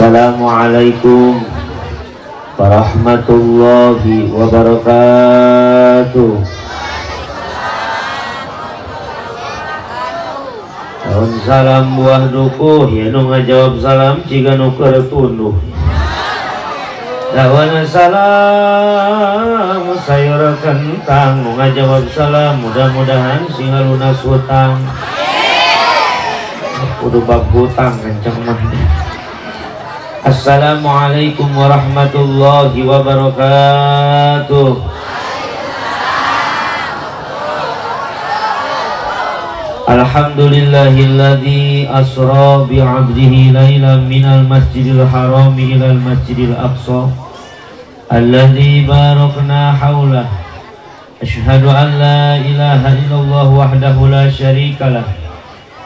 Assalamualaikum warahmatullahi wabarakatuh. Tahun salam buah dukuh, ya nu ngajawab salam jiga nu keur tunduh. Dawan salam sayur kentang, nu ngajawab salam mudah-mudahan sing lunas hutang. Kudu bab hutang kenceng mah. Assalamualaikum warahmatullahi wabarakatuh. Alhamdulillahilladzi asra bi 'abdihi lailan minal masjidil harami ilal masjidil aqsa alladzi barakna haulah. Asyhadu an la ilaha illallah wahdahu la syarikalah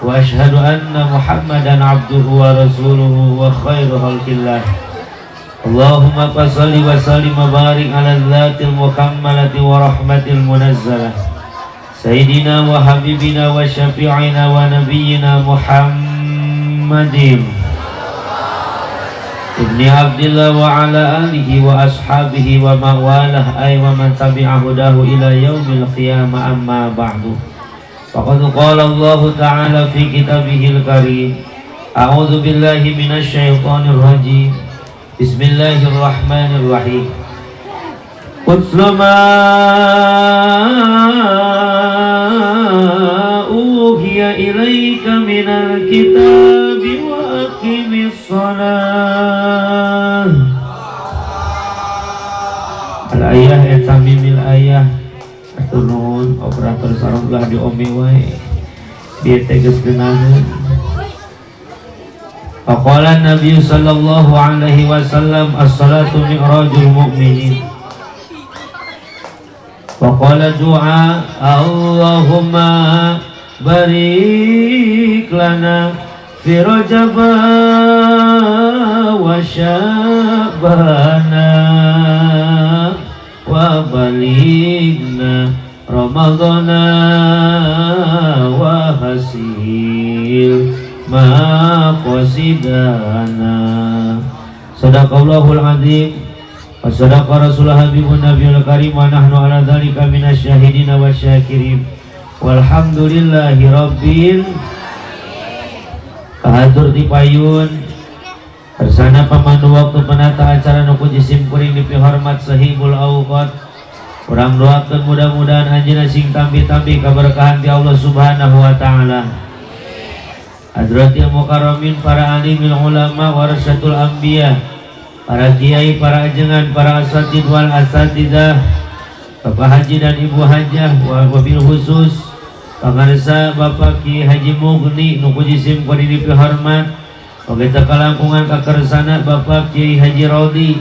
wa asyhadu anna Muhammadan abduhu wa rasuluhu wa khairu khalqillah. Allahumma shalli wa sallim wa barik ala dzatil mukammalati wa rahmatil munazzalah sayyidina wa habibina wa syafi'ina wa nabiyyina Muhammadin ibni Abdillah wa ala alihi wa ashabihi wa mawalah ay wa man tabi'a hudahu ila yaumil qiyamah. Amma ba'du. Faqad qala Allah ta'ala fi kitabihil karim, a'udzu billahi minasy syaithanir rajim. Bismillahirrahmanirrahim. Utlu ma uhiya ilaika minal kitabi wa aqimis shalah. Al-ayah eta mimil ayah. Atur nuhun operator sareng belah di omi wae. Bieu teh geus geunaheun. Faqala Nabi sallallahu alaihi wasallam, as-salatu mi'rajul mu'minin. Faqala du'a, Allahumma barik lana fi Rajab wa Sya'bana wa balighna Ramadhana wa hasil maqasidana. Sadaqallahul azim. Wa sadaqa rasulullah habibun nabiyul karim wa nahnu ala dzalika minasyahidina wasyakirin. Walhamdulillahi rabbil. Kahatur ti payun bersana pamandu waktu penata acara nu ku jisim kuring dipihormat sahibul awqat. Urang doakeun mudah-mudahan anjeunna sing tambi-tambi kaberkahan ti Allah Subhanahu wa taala. Hadratil mukarramin, para alimil ulama warasatul anbiya, para kiai, para ajengan, para asatid wal asatidah, Bapak Haji dan Ibu Hajah, wabil khusus pangarsa Bapak Ki Haji Mugni nu ku jisim kuring dipihormat. Oge teu kalangkungan kakersana Bapak Kiai Haji Rodi.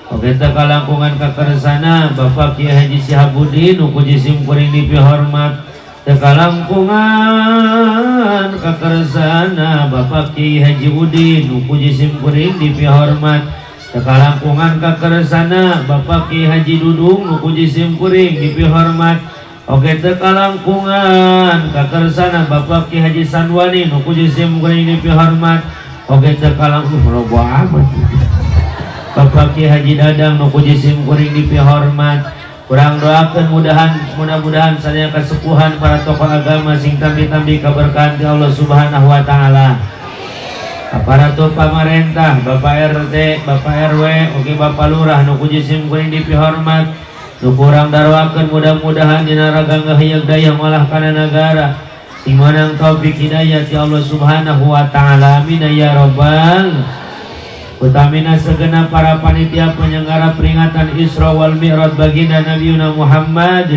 Oge teu kalangkungan kakersana Bapak Kiai Haji Sihabudin nu ku jisim kuring dipihormat. Teu kalangkungan kakersana Bapak Kiai Haji Udin nu ku jisim kuring dipihormat. Teu kalangkungan kakersana Bapak Kiai Haji Dudung nu ku jisim kuring dipihormat. Oge teu kalangkungan kakersana Bapak Kiai Haji Sanwani nu ku jisim kuring dipihormat. Oge teu kalangkungan loba amat Bapak Kiai Haji Dadang nu ku jisim kuring dipihormat. Kurang doakeun mudah-mudahan sadaya kasepuhan para tokoh agama sing tambi-tambi kaberkahan ti Allah Subhanahu wa taala. Aparatur pamarentah, Bapak RT, Bapak RW, oge Bapak Lurah nu ku jisim kuring dipihormat. Nu kurang daroakeun mudah-mudahan dina raga ngaheuyeug daya ngolah kana nagara sing meunang taufik hidayah ti Allah Subhanahu wa taala. Amin ya rabbal. Utamina segenap para panitia penyelenggara peringatan Isra wal Mi'raj baginda Nabiuna Muhammad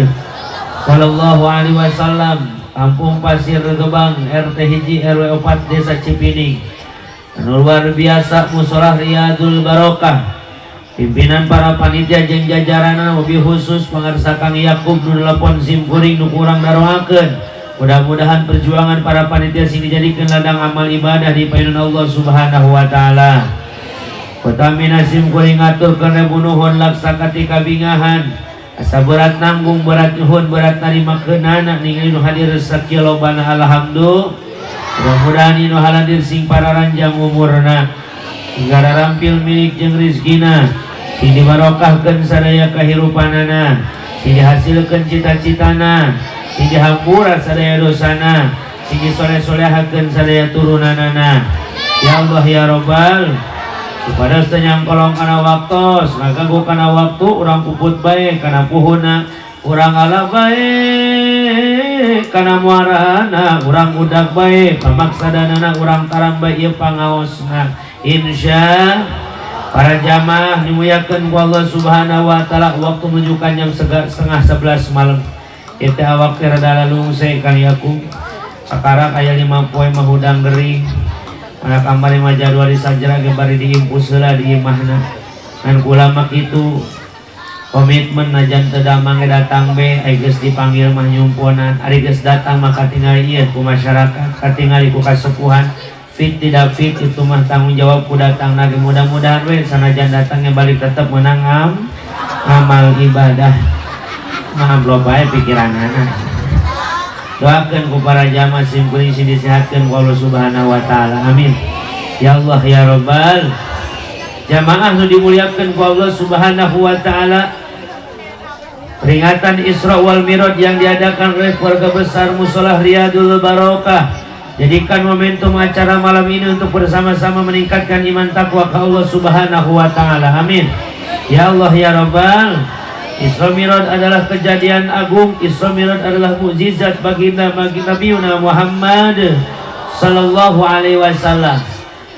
sallallahu alaihi wasallam, Kampung Pasir Gebang, RT hiji RW 4 Desa Cipining. Anu luar biasa musolah Riyadul Barokah. Pimpinan para panitia jeung jajaranna lebih khusus pangarsa Kang Yakub nu telepon sim kuring nu kurang daroakeun. Mudah-mudahan perjuangan para panitia sing dijadikeun ladang amal ibadah di payun Allah Subhanahu wa taala. Utamina sim kuring ngaturkeun ribu nuhun laksa katika bingahan. Asa berat nanggung berat nyuhun berat narima keunana ningali nu hadir sakieu lobana alhamdulillah. Mudah-mudahan nu hadir sing pararanjang umurna. Sing garampil milik jeung rizkina, sing dibarokahkeun sadaya kahirupanana, sing dihasilkeun cita-citana, sing dihampura sadaya dosana, sing disoleh-solehakeun sadaya turunanana. Ya Allah ya Robbal, supados teu nyangkolong kana waktos, ngaganggu kana waktu, urang puput bae kana puhuna, urang ala bae kana muarana, urang udag bae pamaksadanana, urang taram bae ieu pangaosna. Insya para jamaah dimuliakan ku Allah Subhanahu wa taala, waktu menunjukkan jam 10.30 malam. Itu awak teh rada lalungse Kang Yakub. Sekarang aya 5 poe mah hudang gering. Mana kamari mah jadwal disajra ge bari diimpus heula di imahna. Ngan kula mah kitu komitmen, najan teu damang ge datang be, ai geus dipanggil mah nyumponan. Ari geus datang mah katingali ieu ku masyarakat, katingali ku kasepuhan. Fit tidak fit itu mah tanggung jawab ku datang lagi. Mudah-mudahan we sanajan datangnya balik tetap menang amal ibadah. Mah amplop bae pikiranana. Doakeun ku para jamaah simkuring sing disehatkeun ku Allah Subhanahu wa taala. Amin. Ya Allah ya Rabbal. Jamaah nu dimuliakeun ku Allah Subhanahu wa taala, peringatan Isra wal Mi'raj yang diadakan oleh keluarga besar Musola Riyadul Barokah, jadikan momentum acara malam ini untuk bersama-sama meningkatkan iman takwa ke Allah Subhanahu wa taala. Amin. Ya Allah ya Rabbal. Isra Mi'raj adalah kejadian agung. Isra Mi'raj adalah mukjizat baginda bagi Nabi Muhammad sallallahu alaihi wasallam.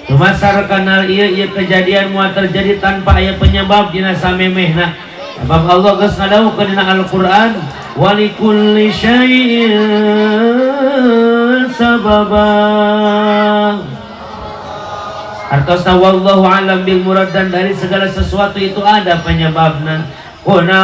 Dumasar kana ieu ieu kejadian moal terjadi tanpa aya penyebab dina samemehna. Sebab Allah geus ngadawuhkeun dina Al-Qur'an, walikulli syai'in sababa. Artosna wallahu alam bil murad, dan dari segala sesuatu itu ada penyebabna. Kunaon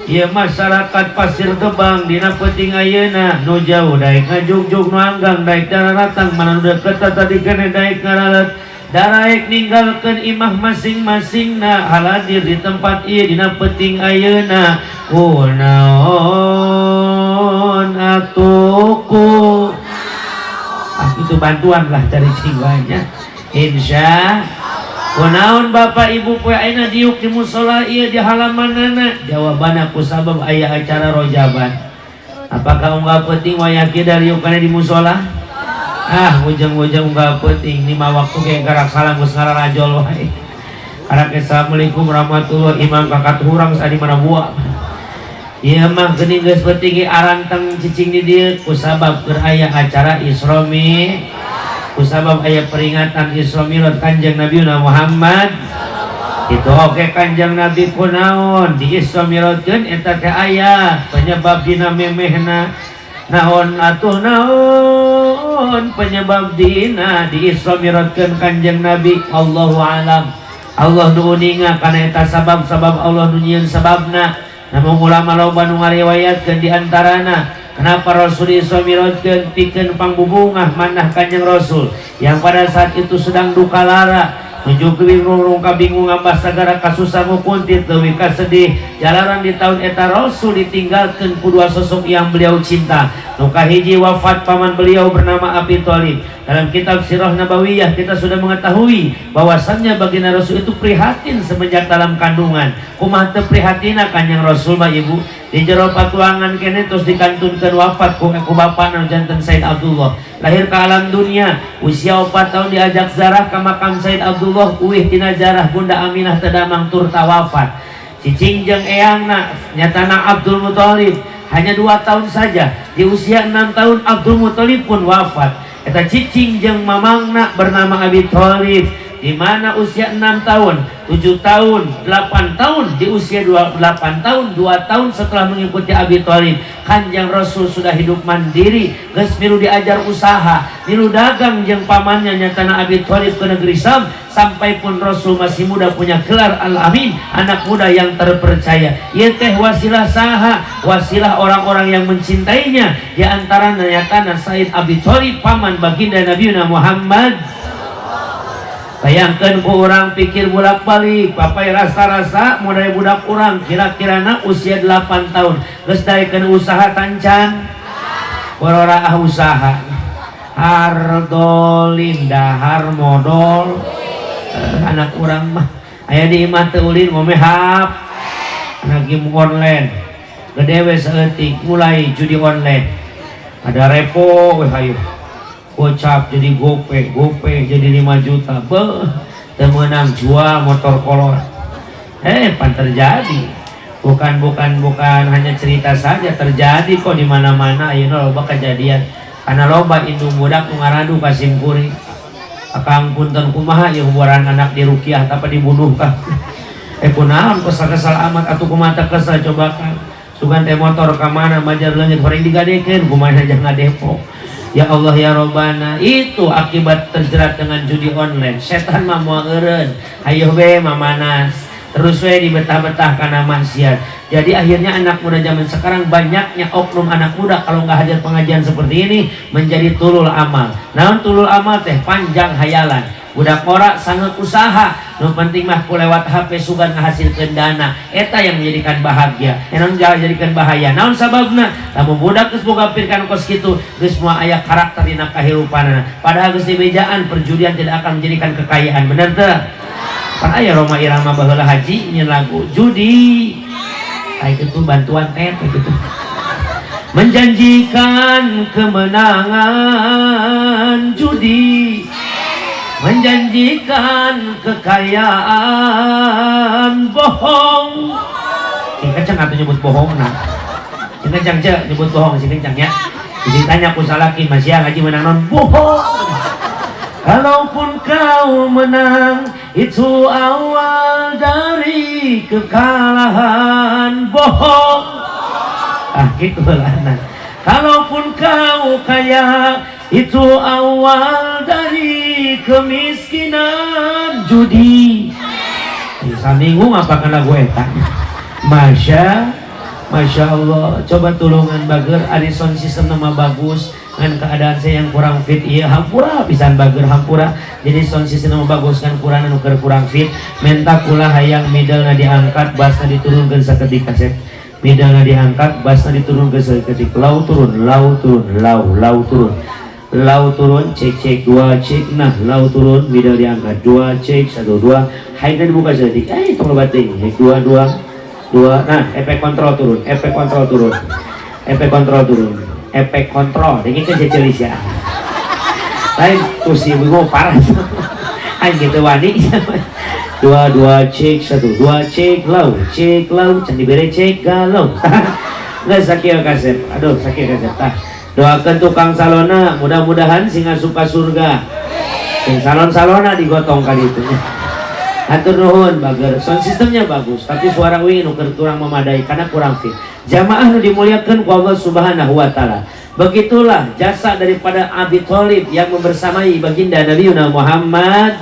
ieu masyarakat Pasir Gebang dina peuting ayeuna, nu jauh daek ngajugjug, nu anggang daek daratang, mana nu deukeut tadi kene daek ngaralet, daraek ninggalkeun imah masing-masingna haladir di tempat ieu dina peuting ayeuna. Kunaon atuh ku ah itu bantuan lah dari jiwanya. Insya kunaon Bapak Ibu poe ayeuna diuk di musola ieu di halamanana? Jawabanna ku sabab aya acara rojaban. Apakah unggal peuting wayah kieu dariuk kana di musola? Ah, ujang-ujang unggal peuting lima waktu ge garak salam geus ngararajol wae. Karak assalamualaikum warahmatullahi, imam kakat hurang sadi mana buah. Ieu mah geuning geus peuting ge aranteng cicing di dieu kusabab keur aya acara Isra Mi'raj, kusabab aya peringatan Isra Mi'raj Kanjeng Nabi Muhammad. Itu oke Kanjeng Nabi kunaon di Isra Mi'rajkeun, eta teh aya penyebab dina memehna. Naon atuh, naon penyebab dina di Isra Mi'rajkeun Kanjeng Nabi? Allahu alam, Allah nu uninga kana eta sabab-sabab, Allah nu nyieun sababna. Namun ulama loba nu ngariwayatkeun, di antarana kenapa Rasul Isra Mi'rajkeun, pikeun pangbubungah manah Kanjeng Rasul yang pada saat itu sedang duka lara, nuju bingung kabingung ngambah sagara kasusah ngukuntit leuwih kasedih, jalaran di tahun eta Rasul ditinggalkeun ku dua sosok yang beliau cinta. Nu kahiji wafat paman beliau bernama Abi Thalib. Dalam kitab Sirah Nabawiyah kita sudah mengetahui bahwasannya baginda Rasul itu prihatin semenjak dalam kandungan. Kumaha teu prihatina Kanjeng Rasul mah, Ibu, di jero patuangan kene terus dikantunkeun wafat ku bapana janten Said Abdullah. Lahir ke alam dunia usia 4 tahun diajak zarah ke makam Said Abdullah, uih tina jarah Bunda Aminah teu damang turta wafat. Cicing jeung eyangna nyatana Abdul Muthalib hanya 2 tahun saja. Di usia 6 tahun Abdul Muthalib pun wafat. Eta cicing jeung mamangna bernama Abi Thalib, di mana usia 6 tahun, 7 tahun, 8 tahun, di usia 8 tahun, 2 tahun setelah mengikuti Abi Thalib, Kanjeng Rasul sudah hidup mandiri, geus milu diajar usaha, milu dagang jeung pamannya nyatana Abi Thalib ke negeri Sam, sampai pun Rasul masih muda punya gelar Al-Amin, anak muda yang terpercaya. Ieu teh wasilah saha? Wasilah orang-orang yang mencintainya, di antaranya nyatana Said Abi Thalib, paman baginda Nabi Muhammad. Bayangkan ku orang pikir bolak-balik, papai rasa-rasa modal budak orang kira-kira na usia 8 tahun geus daekeun usaha tancan korora ah usaha. Hardolin dahar modol. Anak urang mah aya di imah teu ulin, ngome hap. Anak game online gede we saeutik, mulai judi online, ada repo we, hayu gocap jadi gope, gope jadi 5 juta, beuh, teu meunang, jual motor kolor. Pan terjadi, bukan bukan bukan hanya cerita saja, terjadi kok di mana-mana. Ayeuna loba kejadian karena loba indung budak nu ngaradu ka simkuring, "Akang, punten, kumaha ieu buaran anak dirukiah tapi dibunuh kah?" Kunaon kesal-kesal amat atuh? Kumaha teu kesal coba, Kang? Sugan teh motor ka mana majar leungit, horeng digadekeun, kumaha aja ngadepok. Ya Allah ya Robbana, itu akibat terjerat dengan judi online. Setan mah moal eureun, hayoh we mamanas terus we dibetah-betah karena maksiat. Jadi akhirnya anak muda zaman sekarang, banyaknya oknum anak muda kalau nggak hadir pengajian seperti ini menjadi tulul amal. Naon tulul amal teh? Panjang hayalan. Budak ngora sangat usaha, nu penting mah ku lewat HP sugan ngahasilkeun dana. Eta yang menjadikan bahagia. Naon jadikan bahaya? Naon sababna? Lamun budak geus boga pirkan kos kitu, geus moal aya karakter dina kahirupanana. Padahal geus dibejaan perjudian tidak akan menjadikan kekayaan. Bener teu? Pan aya Rhoma Irama baheula haji nyin lagu judi. Kayak itu bantuan teh gitu. Menjanjikan kemenangan, judi menjanjikan kekayaan, bohong. Sing kenceng atau nyebut bohong, nah. Sing kenceng cek nyebut bohong, sing kenceng ya. Ditanya ku salaki, "Masih ngaji menang non?" "Bohong." Kalaupun kau menang, itu awal dari kekalahan, bohong. Ah, gitu lah. Nah, kalaupun kau kaya, itu awal dari kemiskinan, judi. Saminggu ngapakan lagu eta. Masya Masya Allah, coba tulungan, bager, ari sound system nama bagus dengan keadaan saya yang kurang fit. Iya, hampura pisan, bager, hampura. Jadi sound system nama bagus kan kurang anu kurang fit. Menta kula hayang middle na diangkat, bassna diturunkan sakedik, kaset. Middle na diangkat, bassna diturunkan sakedik. Low turun, low turun, low, low turun. Low turun, cek cek dua cek, nah low turun, middle diangkat dua cek satu dua, high dibuka sakedik. Tong lebat deui. Dua dua dua, nah efek kontrol turun, efek kontrol turun, efek kontrol turun, efek kontrol ini kan cecelis ya, lain kursi bingung parah aing gitu wani. Dua dua cek satu dua cek, low cek low, can dibere cek galau. Nggak sakit kasep, aduh sakit kasep. Tah, doakan tukang salona mudah-mudahan sing asup ka surga, sing salon-salona digotong kali itu. Hatur nuhun, bager, sound systemnya bagus, tapi suara uing nu kurang memadai karena kurang fit. Jamaah nu dimuliakan ku Allah Subhanahu wa taala. Begitulah jasa daripada Abi Thalib yang membersamai baginda Nabi Muhammad.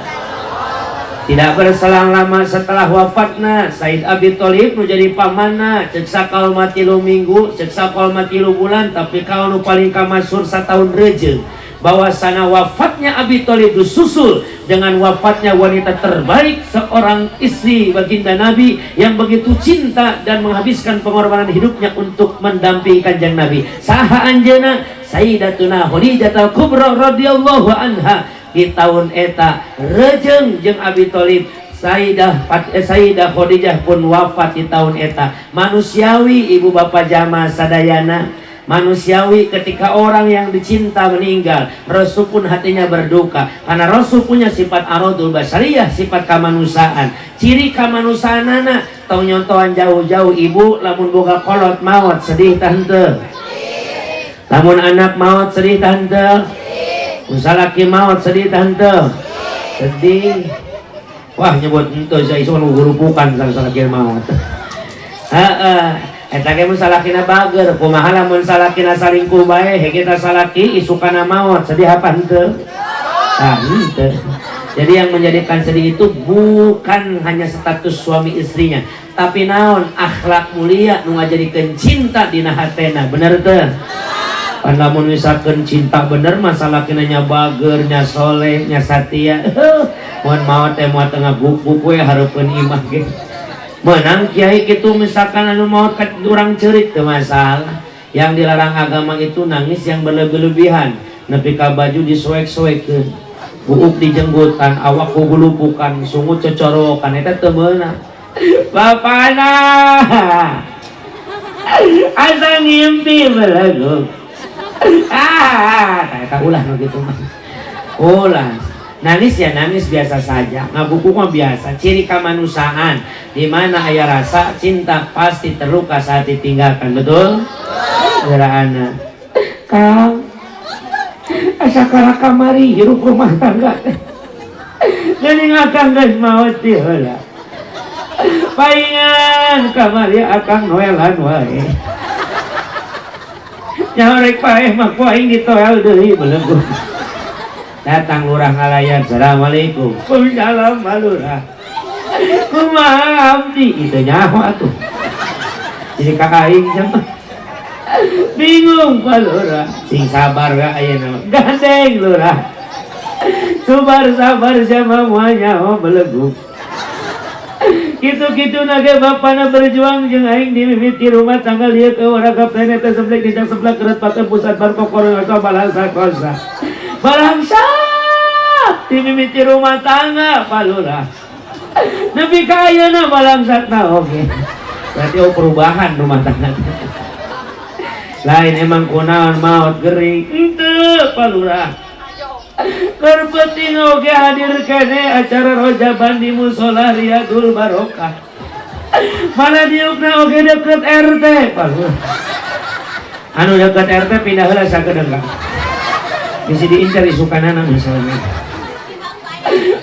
Tidak berselang lama setelah wafatna Said Abi Thalib nu jadi pamanna, cek sakaul mah 3 minggu, cek sakaul mah 3 bulan, tapi kaul nu paling kamasyhur satahun rejeung, bahwasana wafatnya Abi Thalib disusul dengan wafatnya wanita terbaik, seorang istri baginda Nabi yang begitu cinta dan menghabiskan pengorbanan hidupnya untuk mendampingi Kanjeng Nabi. Saha anjeuna? Sayyidatuna Khadijah Kubra radhiyallahu anha. Di tahun eta rejeng jeung Abi Thalib, Sayyidah Khadijah pun wafat di tahun eta. Manusiawi, ibu bapak jamaah sadayana, manusiawi ketika orang yang dicinta meninggal, Rasul pun hatinya berduka karena Rasul punya sifat aradul basyariyah, sifat kemanusiaan. Ciri kemanusiaan anak tong nyontohan jauh-jauh, ibu lamun boga kolot maot sedih tante, lamun anak maot sedih tante, salaki maot sedih tante, sedih. Wah, nyebut ente saya isu gurupukan salaki maot. Heeh. Eta ge mun salakina bager, kumaha lamun salakina salingkuh bae, kita salaki isukana maot, sedih apa henteu? Ah, henteu. Jadi yang menjadikan sedih itu bukan hanya status suami istrinya, tapi naon? Akhlak mulia nu ngajadikeun cinta dina hatena, bener teu? Pan lamun misalkan cinta bener mah salakina nya bager, nya soleh, nya satia. Mun maot teh moal tengah guk-guk we hareupeun imah ge. Menang kiai gitu misalkan anu maot urang ceurik teu masalah. Yang dilarang agama itu nangis yang berlebih-lebihan. Nepi ka baju disoek-soekeun, buuk dijenggutan, awak gugulupukan, sungut cocorokan, eta teu meunang. Bapana asa ngimpi belegug. Ah, eta ulah nu kitu mah. Ulah. Nangis ya nangis biasa saja, ngabuku mah biasa, ciri kemanusiaan. Di mana aya rasa cinta pasti terluka saat ditinggalkan, betul? Anak. Kang, asa kakara kamari hirup rumah tangga teh. Geuning akang geus maot ti heula. Paingan kamari akang noelan wae. Nyaho rek paeh mah ku aing ditoel deui belegug. Datang lurah ngalayan, assalamualaikum. Waalaikumsalam lurah. Kumaha abdi? Itu nyaho atuh. Jadi ka aing sama. Bingung Pak Lurah. Sing sabar we ayeuna. Gandeng lurah. Sabar sabar sama moal nyaho belegug. Kitu-kitu nage bapana berjuang jeung aing dimimiti rumah tangga lieu ke warga planet seblek di sebelah keret pakai pusat barkokor atau balangsa kosa. Balangsa dimimiti rumah tangga Pak Lurah. Nepi ka ayeuna balangsatna oge. Berarti oh perubahan rumah tangga. Lain emang kunaon maot gering henteu Pak Lurah. Keur peuting oge hadir kene acara rojaban di musola Riyadul Barokah. Mana diukna oge deket RT Pak Lurah. Anu deket RT pindah heula sakedeung Kang. Bisi diincar isukanana misalnya.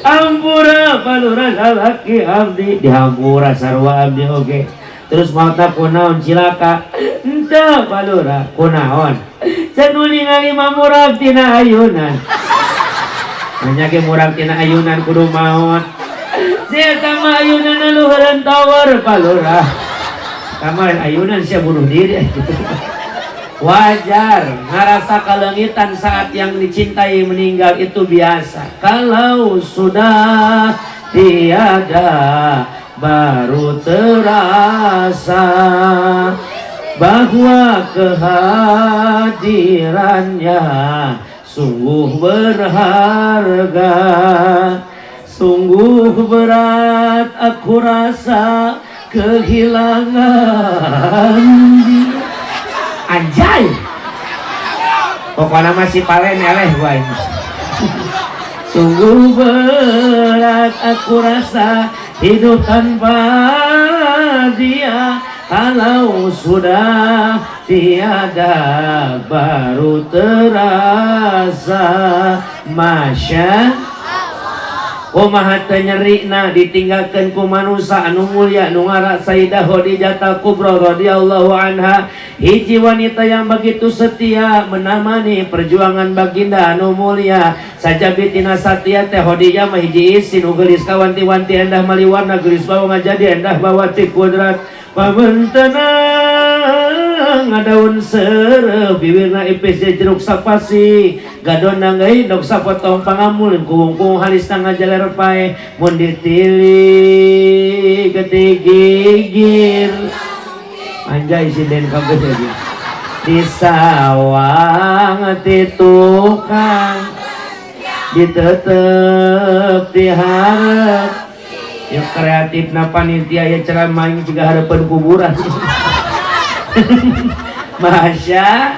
Ampura Pak Lurah salaki abdi dihampura sarua abdi oge. Terus maotna kunaon cilaka? Henteu Pak Lurah kunaon? Cenah nu ningali mah murag tina ayunan. Nanya ge murag tina ayunan kudu maot. Si eta mah ayunan luhureun tower Pak Lurah. Kamarin ayunan sia bunuh diri. Wajar ngerasa kaleungitan saat yang dicintai meninggal itu biasa. Kalau sudah tiada baru terasa bahwa kehadirannya sungguh berharga. Sungguh berat aku rasa kehilangan dia. Anjay, pokoknya masih palen eleh gua ini. Sungguh berat aku rasa hidup tanpa dia. Kalau sudah tiada baru terasa. Masya kumaha teu nyerina ditinggalkeun ku manusa anu mulia nu ngaran Sayyidah Khadijah Kubra radhiyallahu anha, hiji wanita yang begitu setia menemani perjuangan baginda anu mulia. Sajabi tina satia teh Khadijah mah hiji istri nu geulis kawanti-wanti, endah maliwarna, geulis bawa ngajadi endah bawa ti kudrat pabentenang, ngadaun seureuh, bibirna ipis jeruk sapasi, gadonna ngaindog sapotong pangamul, kuwung-kuwung halisna ngajaler pae mun ditilik gede gigir. Anjay, sinden kabeh aja di sawang ti tukang ditetep diharap ya kreatif na panitia ya, ceramah juga harapan kuburan. Masya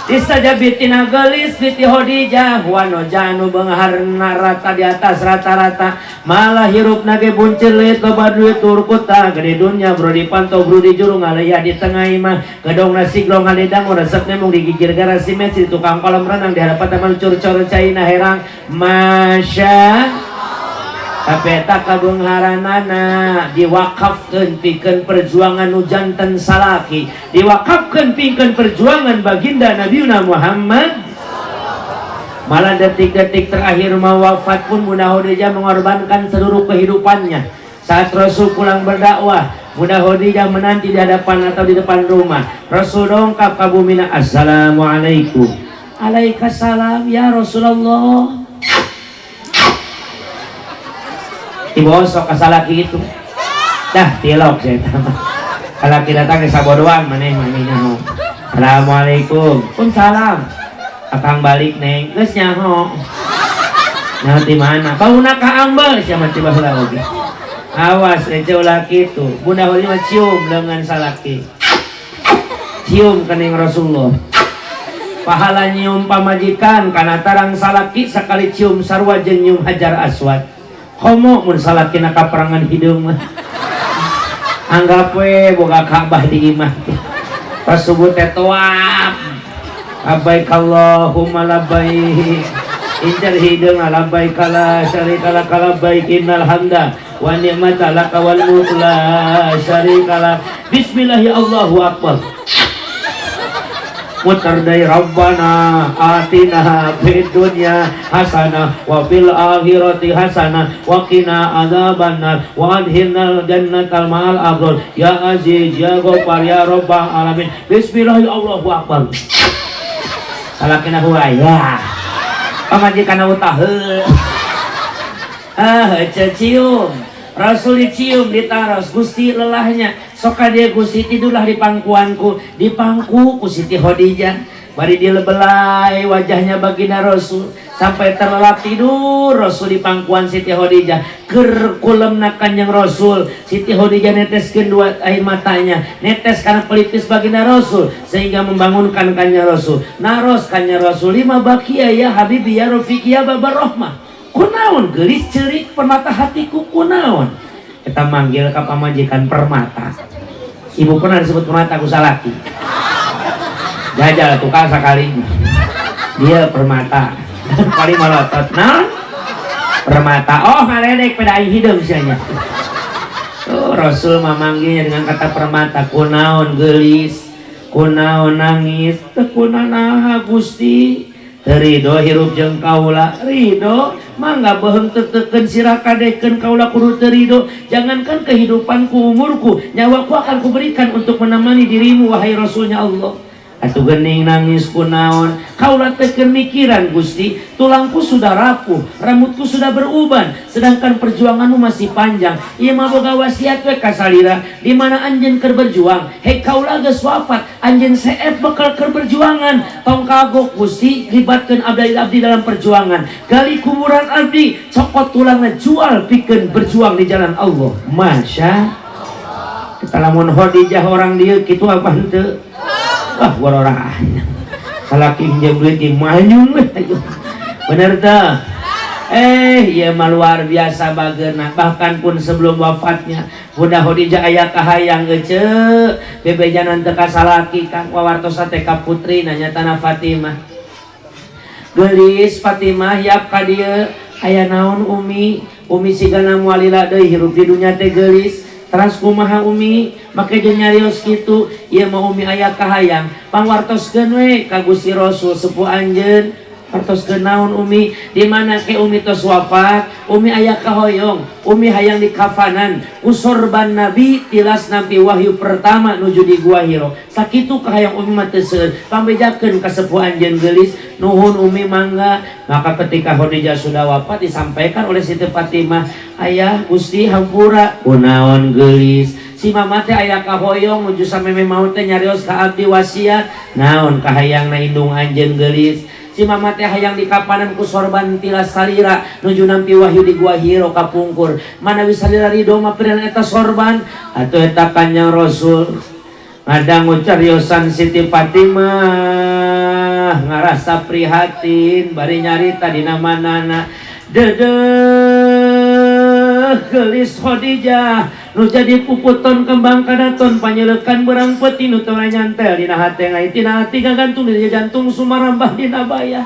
Disajabitina gelis Siti Khadijah wanoja anu beungharna rata di atas rata-rata, malah hirup nage buncir leuit, loba duit tur kuta gede dunya, bro dipantau bro di juru ngaleuya di tengah imah, gedong nasi grong ngalidang resep nemong digigir garasi di tukang kolam renang di hadapan taman cur-cur caina herang. Masya, tapi eta kabeungharanana diwakafkeun pikeun perjuangan nu janten salaki, diwakafkeun pikeun perjuangan baginda Nabi Muhammad. Malah detik-detik terakhir mau wafat pun Bunda Khadijah mengorbankan seluruh kehidupannya. Saat Rasul pulang berdakwah, Bunda Khadijah menanti di hadapan atau di depan rumah. Rasul dongkap ka bumina, assalamualaikum. Alaikassalam ya Rasulullah. Dibosok ka salaki itu. Dah tilok saya tambah. Salaki datang ke sabodoan maneh maneh nyaho. Assalamualaikum. Pun salam. Akang balik, Neng, geus nyaho. Nyaho di mana? Bauna ka ambal sia mah tiba heula oge. Awas ece ulah kitu. Bunda Khadijah mah cium lengan salaki. Cium kening Rasulullah. Pahala nyium pamajikan kana tarang salaki sakali cium sarua jeung nyium Hajar Aswad. Komo mun salakina kaperangan hideung mah. Anggap we boga Ka'bah di imah teh. Pas subuh teh tawaf. Labbaik Allahumma labbaik. Incar hideung, labbaik la syarika lak labbaik innal hamda wa ni'mata laka wal mulku la syarika lak. Bismillah ya Allahu akbar. Muter dari Rabbana atina fid dunya hasanah wa fil akhirati hasanah wa qina adzabannar wa adkhilnal jannata ma'al abrar ya aziz ya ghaffar ya rabbal alamin. Bismillah ya Allahu akbar. Salakina huwa ya. Pamajikan utah. Ah, cium. Rasul dicium, ditaros, "Gusti, lelahnya soka dia Gusti, tidurlah di pangkuanku." Di pangku ku Siti Khadijah, bari dilebelai wajahnya baginda Rasul sampai terlelap tidur Rasul di pangkuan Siti Khadijah. Keur kulemna Kanjeng Rasul, Siti Khadijah neteskeun dua air matanya, netes karena pelipis baginda Rasul sehingga membangunkan Kanjeng Rasul. Naros Kanjeng Rasul, "Lima bakia ya habibi ya rafiqi ya babar rahmah? Kunaon geulis ceurik permata hatiku, kunaon?" Kita manggil ka pamajikan permata. Ibu pernah disebut permata ku salaki? Jajal tukang sakali dia permata kali malotot. Nah, permata, oh, ngaledek pada aing hideung sia. Oh, Rasul memanggilnya dengan kata permata. "Kunaon geulis, kunaon nangis?" "Teu kunanaha, Gusti." "Ridho hirup jeung kaula?" "Ridho, mangga beuheung tetekeun sirah kadekeun kaula kudu teu ridho? Jangankan kehidupanku, umurku, nyawaku akan kuberikan untuk menemani dirimu, wahai Rasulnya Allah." Atuh geuning nangis kunaon? "Kaula teh keur mikiran, Gusti, tulangku sudah rapuh, rambutku sudah beruban, sedangkan perjuanganmu masih panjang. Ieu mah boga wasiat we ka salira, di mana anjeun keur berjuang. Hei, kaula geus wafat, anjeun seet bekal keur berjuangan. Tong kagok, Gusti, libatkeun abdi-abdi dalam perjuangan. Gali kuburan abdi, cokot tulangna, jual pikeun berjuang di jalan Allah." Masya kita, lamun Khadijah orang dieu kitu apa henteu? Wah, warorah. Salaki hinjem duit di manyung we. Bener teh? Eh, ieu mah luar biasa bageuna. Bahkan pun sebelum wafatnya, Bunda Khadijah aya kahayang ece bebejanan teu ka salaki, Kang, wawartosan teh ka putri nanya tanah Fatimah. "Geulis Fatimah, yap ka dieu." "Aya naon, Umi?" "Umi sigana moal lila deui hirup di dunya teh, geulis. Teras kumaha Umi make jeung nyarios kitu? Ieu mah Umi aya kahayang, pangwartoskeun we ka Gusti Rasul sepuh anjeun." "Wartoskeun naon, Umi?" "Di mana ke Umi tos wafat, Umi aya kahoyong, Umi hayang di kafanan ku sorban Nabi tilas nampi wahyu pertama nuju di Gua Hiro. Sakitu kahayang Umi mah, teu seueur. Pangbejakeun ka sepuh anjeun, geulis." "Nuhun, Umi, mangga." Maka ketika Khadijah sudah wafat, disampaikan oleh Siti Fatimah, "Ayah, Gusti, hampura." "Kunaon, geulis?" "Si mama teh aya kahoyong nuju sameme maut teh nyarios ka abdi wasiat." "Naon kahayangna indung anjeun, geulis?" "Si mama teh hayang dikapanan ku sorban tilas salira nuju nampi wahyu di Gua Hiro kapungkur. Manawi salira ridho mah pirihan eta sorban." Atuh eta Kanjeng Rasul ngadangu cariosan Siti Fatimah ngarasa prihatin, bari nyarita dina manana, "Dedeh geulis Khadijah nu jadi puputon kembang kadaton panyeleukan berang peti nu teu nyantel dina hate ngai tina hati gagantung dina jantung sumarambah dina bayah.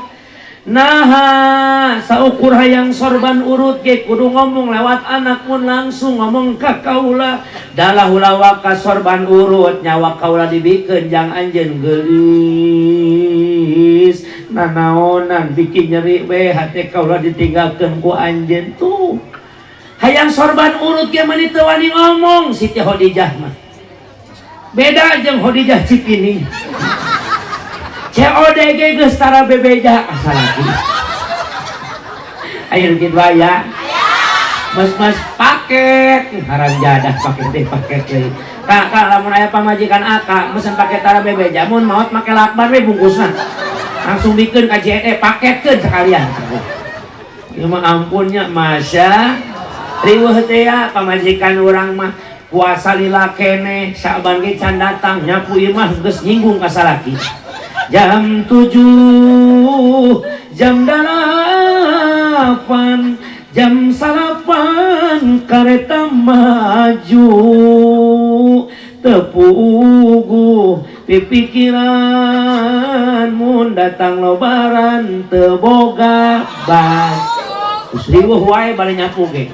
Naha saukur hayang sorban urut ge kudu ngomong lewat anak, mun langsung ngomong ka kaula dalah ulah ka sorban urut, nyawa kaula dibikeun jang anjeun geulis. Nanaonan bikin nyeri we hate kaula ditinggalkeun ku anjeun." Tuh, hayang sorban urut ge mani teu wani ngomong Siti Khadijah mah. Beda jeung Khadijah Cipining, COD ge geus tara bebeja asal lagi. Ayo kitu aya. Mas-mas paket haram jadah, paket deh, paket deui. Kak, kak, lamun aya pamajikan aka mesen paket tara bebeja, mun maot make lakban we bungkusna. Langsung bikin ka JNE, paketkeun sekalian. Ieu mah ampunnya, masya riweuh teh ya pamajikan urang mah. Puasa lila kene, Syaban ge can datang, nyapu imah geus nyinggung ka salaki. Jam 7, jam 8, jam 9 kereta maju, teu puguh pipikiran mun datang lebaran teu boga baju. Geus riweuh wae bari nyapu ge.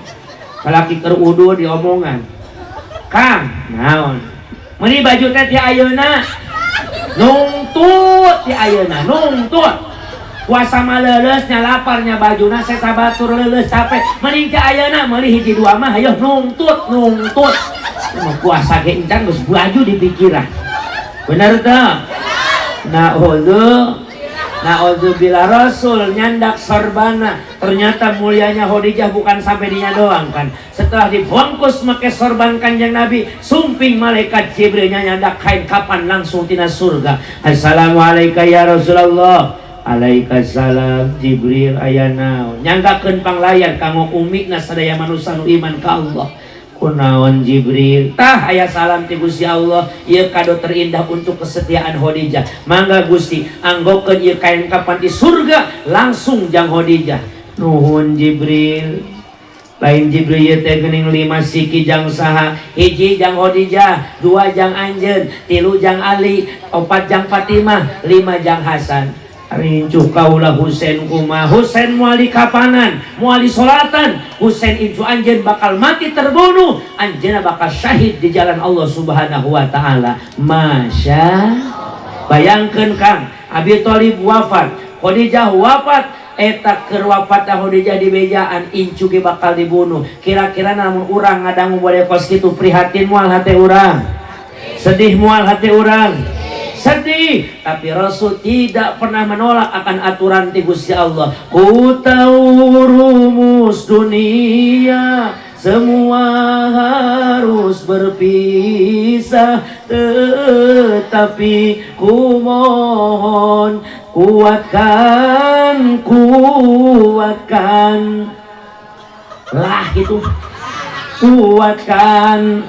Salaki keur wudu diomongan. Kang, naon? Meuni baju teh ti ayeuna. Nungtut ti ayeuna, nungtut. Puasa mah leuleus nya, laparnya bajuna sesa batur, leuleus capek. Mending ti ayeuna meuli hiji dua mah, hayoh nungtut, nungtut. Mah puasa ge encan geus baju di pikiran. Bener teu? Naudzu Naudzubillah. Rasul nyandak sorbana. Ternyata mulianya Khadijah bukan sampai dinya doang kan. Setelah dibungkus make sorban Kanjeng Nabi, sumping malaikat Jibrilnya nyandak kain kapan langsung tina surga. Assalamualaikum ya Rasulullah. Alaikasalam Jibril, aya naon? Nyanggakeun panglayan kanggo umikna sadaya manusia nu iman ka Allah. Kunaon Jibril? Tah, aya salam ti Gusti Allah. Ieu kado terindah untuk kesetiaan Khadijah. Mangga Gusti, anggokeun ieu kain kapan di surga langsung jang Khadijah. Nuhun Jibril. Lain Jibril, ieu teh geuning lima siki jang saha? Hiji jang Khadijah, dua jang anjeun, tilu jang Ali, opat jang Fatimah, lima jang Hasan. Rincuh kaula Husain kumaha? Husain moal dikapanan, moal disolatan. Husain incu anjeun bakal mati terbunuh, anjeunna bakal syahid di jalan Allah Subhanahu wa taala. Masya, bayangkeun Kang, Abi Thalib wafat, Khadijah wafat, eta keur wafat Khadijah dibejaan incu ge bakal dibunuh. Kira-kira namun urang ngadangu bade kos kitu, prihatin moal hate urang? Sedih moal hate urang? Sedih, tapi Rasul tidak pernah menolak akan aturan ti Gusti Allah. Ku tahu rumus dunia, semua harus berpisah, tetapi ku mohon kuatkan, kuatkan lah gitu, kuatkan.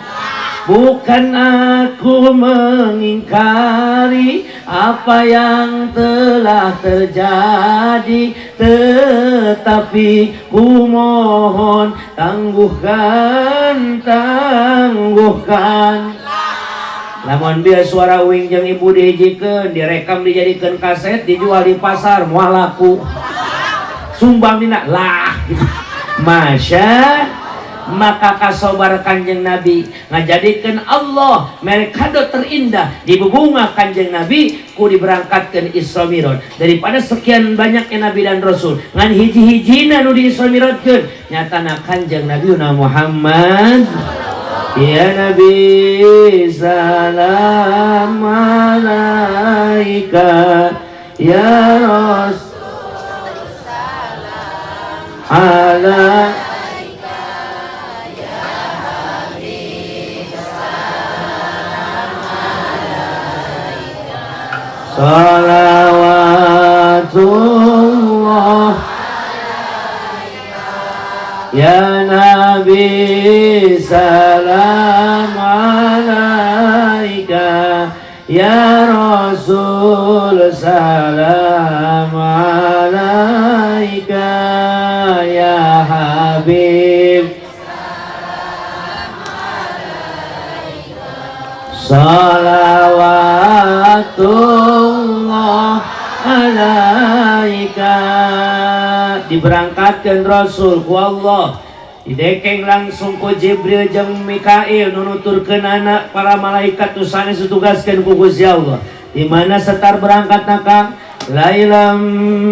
Bukan aku mengingkari apa yang telah terjadi, tetapi ku mohon tangguhkan, tangguhkan. Lamun biar suara uing jeung ibu dihijikeun, direkam, dijadikan kaset, dijual di pasar, moal laku. Sumbang dina lah gitu. Masya, maka kasobar Kanjeng Nabi ngajadikeun Allah mere kado terindah di bebunga Kanjeng Nabi ku diberangkatkan Isra Mi'raj. Daripada sekian banyaknya nabi dan rasul, ngan hiji-hijina nu di Isra Mi'rajkeun nyatana Kanjeng Nabi Muhammad. Ya Nabi salam alaika, ya Rasul ala Ya Habib salam alaika. Salawatullah Ya Nabi salam alaika, Ya Rasul salam alaika, Ya Habib salawatullah alaika. Diberangkatkan Rasul ku Allah, didekeng langsung ku Jibril jeung Mikail, nunuturkeun anak para malaikat tu sanes ditugaskeun ku Gusti Allah. Di mana setar berangkat Kang? Lailam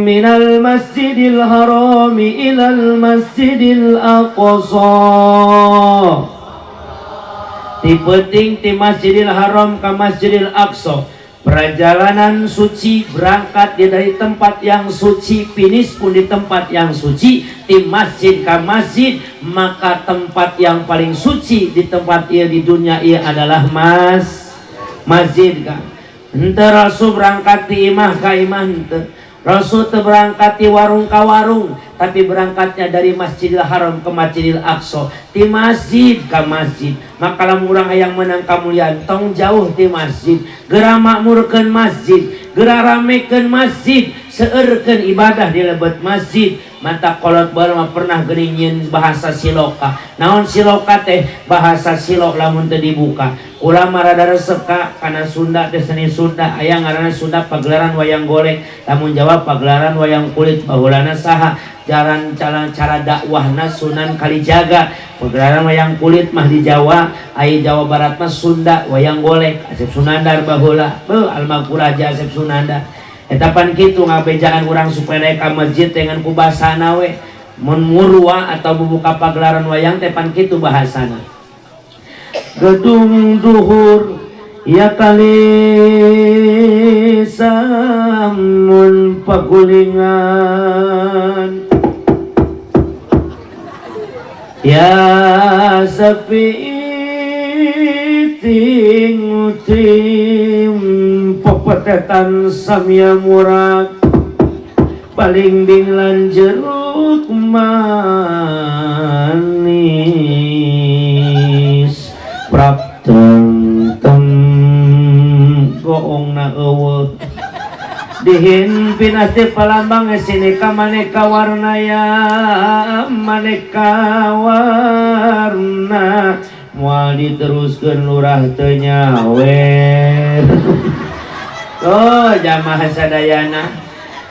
minal Masjidil Harami ilal Masjidil Aqsa. Ti peuting ti Masjidil Haram ke Masjidil Aqsa. Perjalanan suci, berangkat dia dari tempat yang suci, finish pun di tempat yang suci, di masjid ke masjid, maka tempat yang paling suci di tempat ia di dunia ia adalah masjid kan. Henteu Rasul berangkat ti imah ka imah henteu. Rasul teu berangkat ti warung ka warung, tapi berangkatnya dari Masjidil Haram ke Masjidil Aqsa, ti masjid ka masjid. Maka lamun urang hayang menang kamuliaan, tong jauh ti masjid, geura makmurkeun masjid, geura ramekeun masjid, seueurkeun ibadah di lebet masjid. Mata kolot baru mah pernah geuning nyieun bahasa siloka. Naon siloka teh? Bahasa silok lamun teu dibuka. Ulama rada resep ka kana Sunda teh, seni Sunda aya ngaranna Sunda pagelaran wayang golek, lamun Jawa pagelaran wayang kulit. Baheulana saha jalan cara cara dakwahna? Sunan Kalijaga. Pagelaran wayang kulit mah di Jawa, ai Jawa Barat mah Sunda wayang golek, Asep Sunandar baheula. Beuh, almarhum Haji Asep Sunandar. Eta pan kitu ngabejaan urang supaya naik ka masjid dengan ku bahasana we. Mun murwa atau bubuka pagelaran wayang teh pan kitu bahasana. Gedung duhur ya kali samun pagulingan, ya sepi ting tim pepetetan samya murag balingbing lan jeruk manis prapteng tem goongna eueuh dihimpin asti palambang sini ka maneka warna, ya maneka warna. Moal diteruskeun lurah teu nyawer. Oh, jamaah sadayana,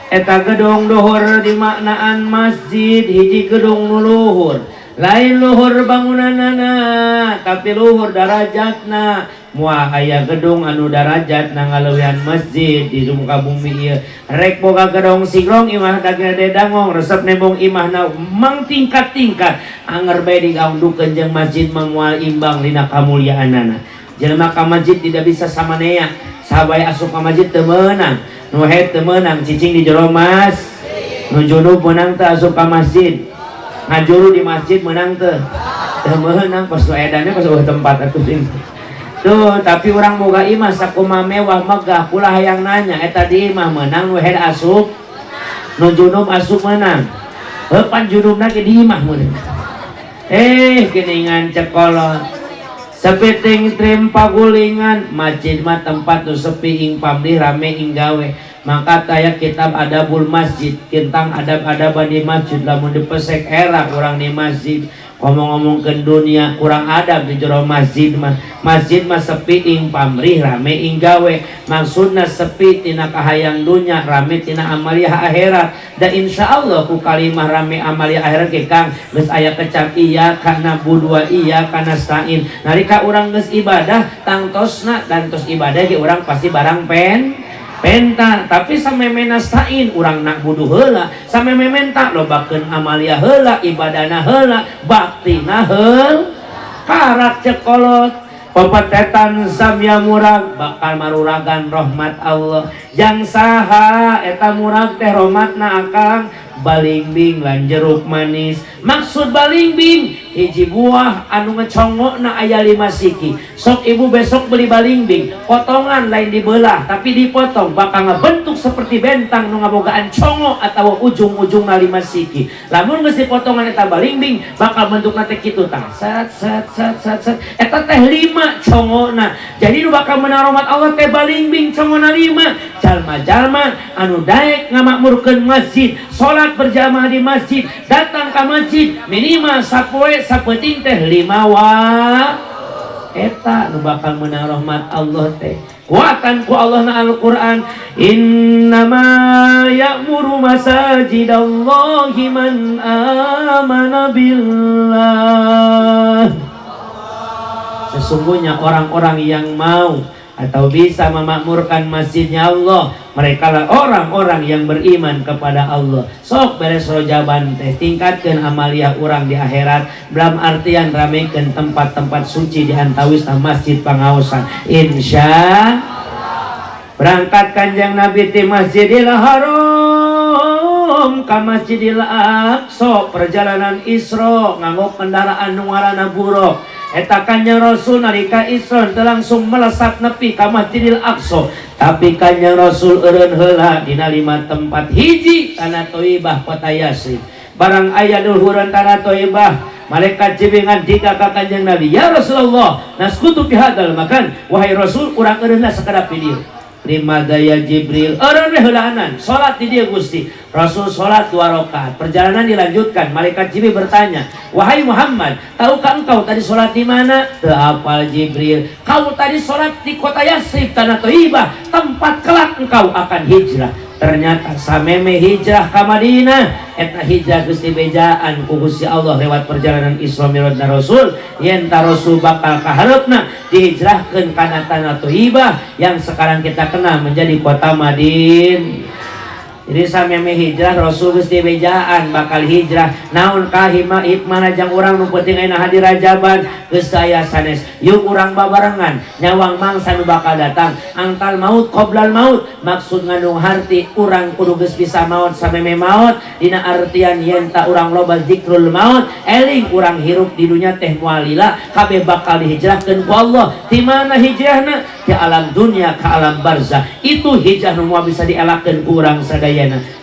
eta gedung duhur dimaknaan masjid, hiji gedung nu luhur, lain luhur bangunanana tapi luhur darajatna. Moal aya gedung anu darajatna ngaleuwihan masjid di muka bumi ieu. Rek boga gedong sigrong, imah daging dangong, resep nembong imahna mang tingkat-tingkat, anger bae digaungdukeun jeung masjid mah moal imbang dina kamuliaanana. Jelema ka masjid tidak bisa samanea. Sahabat asup ka masjid teu meunang, nu haid teu meunang cicing di jero mas, nu junub meunang teu asup ka masjid? Ngajuru di masjid meunang teu? Teu meunang. Pas nu edannya pas eueuh tempat atuh sing tuh. Tapi urang boga imah sakumaha mewah megah, kula hayang nanya, eta di imah meunang nu haid asup, nu junub asup meunang? Heuh, pan junubna ge di imah meunang. Eh, geningan cekolot sepi ting trim pagulingan. Masjid mah tempat nu sepi ing pamrih, rame ing gawe. Maka taya kitab Adabul Masjid tentang adab-adaban di masjid. Lamun dipesek era urang di masjid ngomong-ngomong ke dunia, kurang adab di jero masjid mah. Masjid mah sepi ing pamrih, rame ing gawe. Maksudna sepi tina kahayang dunya, rame tina amaliah akhirat. Dan insya Allah ku kalimah rame amaliah akhirat ke Kang geus aya kecap iyyaka na'budu wa iyyaka nasta'in. Nalika urang geus ibadah tangtosna dan tos ibadah ge urang pasti barang pen penta, tapi sameme nasta'in urang na'budu heula, sameme menta lobakeun amalia heula, ibadahna heula, baktina heul karak cekolot. Pepetetan samya murag bakal maruragan rahmat Allah. Jang saha eta murag teh rahmatna akang? Balingbing lan jeruk manis. Maksud balingbing, hiji buah anu ngecongokna aya 5 siki. Sok ibu besok beli balingbing potongan, lain dibelah tapi dipotong, bakal ngebentuk seperti bentang nu ngabogaan congok atau ujung-ujungna 5 siki. Lamun geus dipotongan eta balingbing bakal bentukna teh kitu tah, set set set set set, eta teh 5 congokna. Jadi nu bakal menang rahmat Allah teh balingbing congokna 5, jalma-jalma anu daek ngamakmurkeun masjid, salat berjamaah di masjid, datang ke masjid minimal sapoe sapeuting teh 5 wa. Eta nu bakal menang rahmat Allah teh. Kuatan ku Allah na Al-Quran, innama ya'muru masajidallahi man amana billah. Sesungguhnya orang-orang yang mau atau bisa memakmurkan masjidnya Allah, mereka lah orang-orang yang beriman kepada Allah. Sok beres rojaban teh tingkatkan amaliah urang di akhirat, dalam artian ramekeun tempat-tempat suci di antawis masjid pangaosan. Insya berangkat Kanjeng Nabi ti Masjidil Haram ka Masjidil Aqsa, perjalanan Isra nganggo kendaraan nu ngaranna buraq. Eta Kanjeng Rasul nalika Isra teu langsung melesat nepi ka Masjidil Aqsa. Tapi Kanjeng Rasul eureun heula dina lima tempat. Hiji, tanah Thaibah, kota Yasrib. Barang aya luhureun tanah Thaibah, malaikat Jibril ngandika ka Kanjeng Nabi, "Ya Rasulullah, naskutu fi hadzal makan." Wahai Rasul, urang eureunna sakedap di dieu. Lima daya Jibril, eureun we heulaanan, salat di dieu Gusti. Rasul salat dua rakaat. Perjalanan dilanjutkan. Malaikat Jibril bertanya, "Wahai Muhammad, tahukah engkau tadi salat di mana?" Teu apal, Jibril. "Kau tadi salat di kota Yasrib, tanah Thaibah, tempat kelak engkau akan hijrah." Ternyata sameme hijrah ke Madinah, eta hijrah geus dibejaan ku Gusti Allah lewat perjalanan Isra Mi'raj Rasul, yen ta Rasul bakal kahareupna dihijrahkeun kana tanah Thaibah yang sekarang kita kenal menjadi kota Madinah. Jadi sameme hijrah, Rasul geus dibejaan bakal hijrah. Naon kahima hikmahna jang urang? Nu penting ayeuna hadir Rajaban geus aya sanes. Yuk urang babarengan nyawang mangsa nu bakal datang. Antal maut qoblal maut, maksud ngandung harti urang kudu geus bisa maut sameme maut, dina artian yen ta urang loba zikrul maut, eling urang hirup di dunya teh moal lila, kabeh bakal dihijrahkeun ku Allah. Di mana hijrahna? Di alam dunia ke alam barzah. Itu hijrah nu moal bisa dielakkeun ku urang sadayana.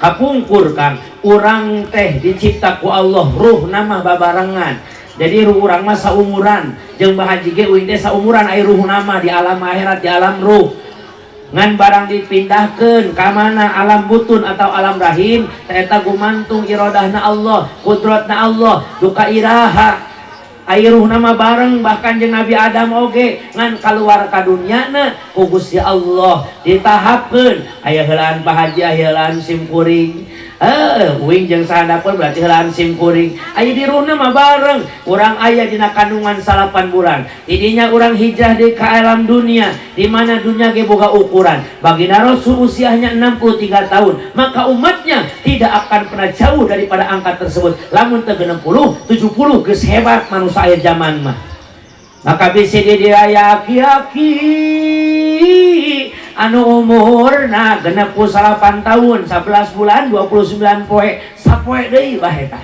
Kapungkur, Kang, urang teh dicipta ku Allah ruh nama babarengan. Jadi ruh urang mah saumuran jeung Bah Haji ge, uing teh saumuran ai ruh nama di alam akhirat, di alam ruh. Ngan barang dipindahkeun ka mana, alam butun atau alam rahim, eta gumantung irodahna Allah, kudratna Allah, duka iraha. Ai ruh nama bareng bahkan jeung Nabi Adam oge, ngan keluar ka dunyana ku Gusti Allah ditahapkeun. Aya heulaan Pak Haji, aya heulaan sim kuring, uing jeung sahandapeun berarti heulaan sim kuring. Aya di ruhna mah bareng. Urang aya dina kandungan 9 bulan, tidinya urang hijrah di ka alam dunia, di mana dunia ge boga ukuran. Baginda Rasul usianya 63 tahun, maka umatnya tidak akan pernah jauh daripada angka tersebut. Lamun teu 60, 70 geus hebat manusia akhir zaman mah. Maka bisa di aya aki-aki anu umurna 68 tahun 11 bulan 29 poe. Sapoe deui bah eta,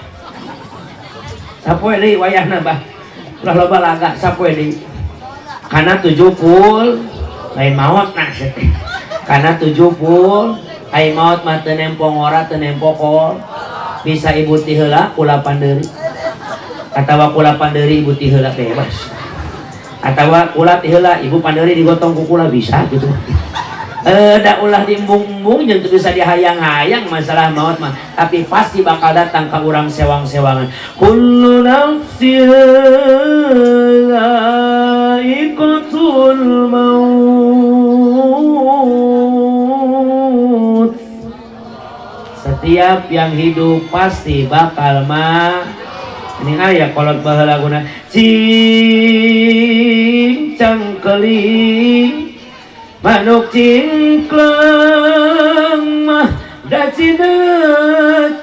sapoe deui wayahna bah, ulah loba laga, sapoe deui kana 70. Lain maot nah teh kana 70. Ai maot mah teu nempo ngora, teu nempo kol. Bisa ibu ti heula, kula pandeuri, atawa kula pandeuri, ibu ti heula, bebas. Atawa kula ti heula, ibu pandeuri, digotong ku kula, bisa gitu. Da ulah diembung-embung jeung teu bisa dihayang-hayang masalah maut mah, tapi pasti bakal datang ka urang sewang-sewangan. Kullu nafsin dha'iqatul maut. Setiap yang hidup pasti bakal ma ini. Aya kolot baheula laguna cing cangkeling manuk cingkleung mah dacinetan,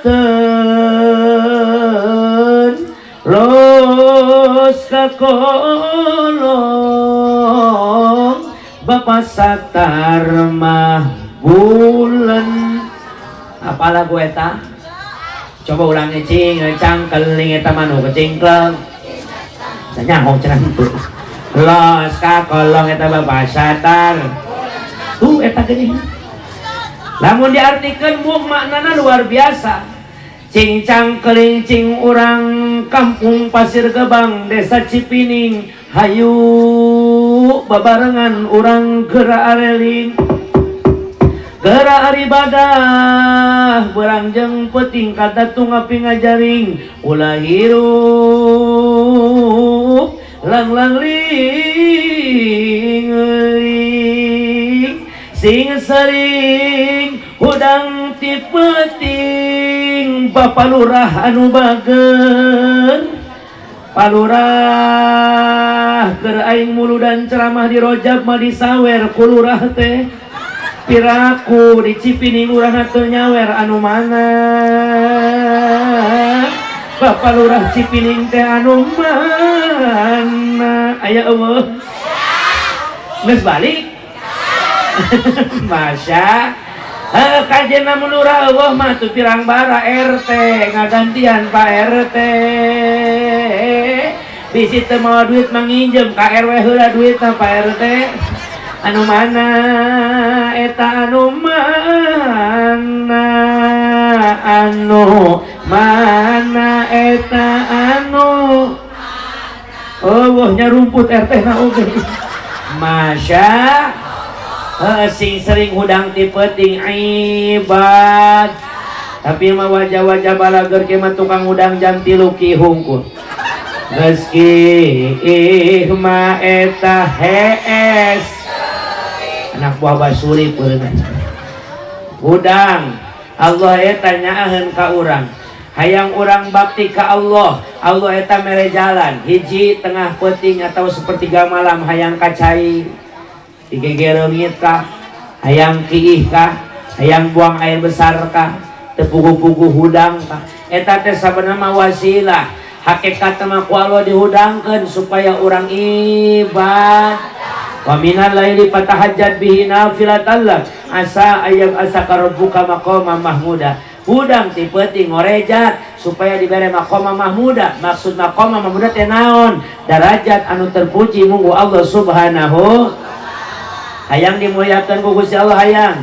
los ka kolong Bapak Satar mah bulan. Apa lagu eta? Coba ulangi. Cing cangkeling eta manuk cingkleung nyaho cenah, los ka kolong eta Bapak Satar. Tuh, eta geuning lamun diartikeun mung maknana luar biasa. Cing cangkeling cing urang kampung Pasir Gebang, Desa Cipining, hayu babarengan urang geura areling, geura ibadah berang jeung peuting kadatung api ngajaring. Ulah hirup lang lang ling ling, sing sering hudang ti peuting. Bapak Lurah anu bager, Pak Lurah, keur aing muludan ceramah di Rojab mah disawer ku lurah teh. Piraku di Cipining lurahna teu nyawer, anu mana? Bapak Lurah Cipining teh anu mana? Aya eueuh? Geus balik? Masya. Heh, kajen lamun lurah eueuh mah tuh pirang bara RT ngagantian. Pak RT bisi teu mawa duit, manginjem ka RW heula duitna. Pak RT Anu mana eta, anu mana, anu mana eta, anu? Oh, rumput RT na oge. Masya. Heuh, sing sering hudang ti peuting ibad. Tapi mah wajah-wajah balager ke mah tukang hudang jam 3 ki hungkul. Geus kiih mah eta hees. Anak buah basuri peureunna. Hudang Allah eta nyaaheun ka urang. Hayang urang bakti ka Allah, Allah eta mere jalan. Hiji, tengah peuting atau sepertiga malam hayang ka cai. Digegereungit kah? Hayang kiih kah? Hayang buang air besar kah? Teu puguh-puguh hudang kah? Eta teh sabenerna mah wasilah. Hakikat mah ku Allah dihudangkeun supaya urang ibadah. Wa minal laili fatahajjad bihi nafilatan lak asa ayyab'atsaka rabbuka maqaman mahmuda. Hudang ti peuting ngorejat supaya dibere maqama mahmuda. Maksud maqama mahmuda teh naon? Darajat anu terpuji munggu Allah Subhanahu. Hayang dimuliakan ku Gusti Allah, hayang.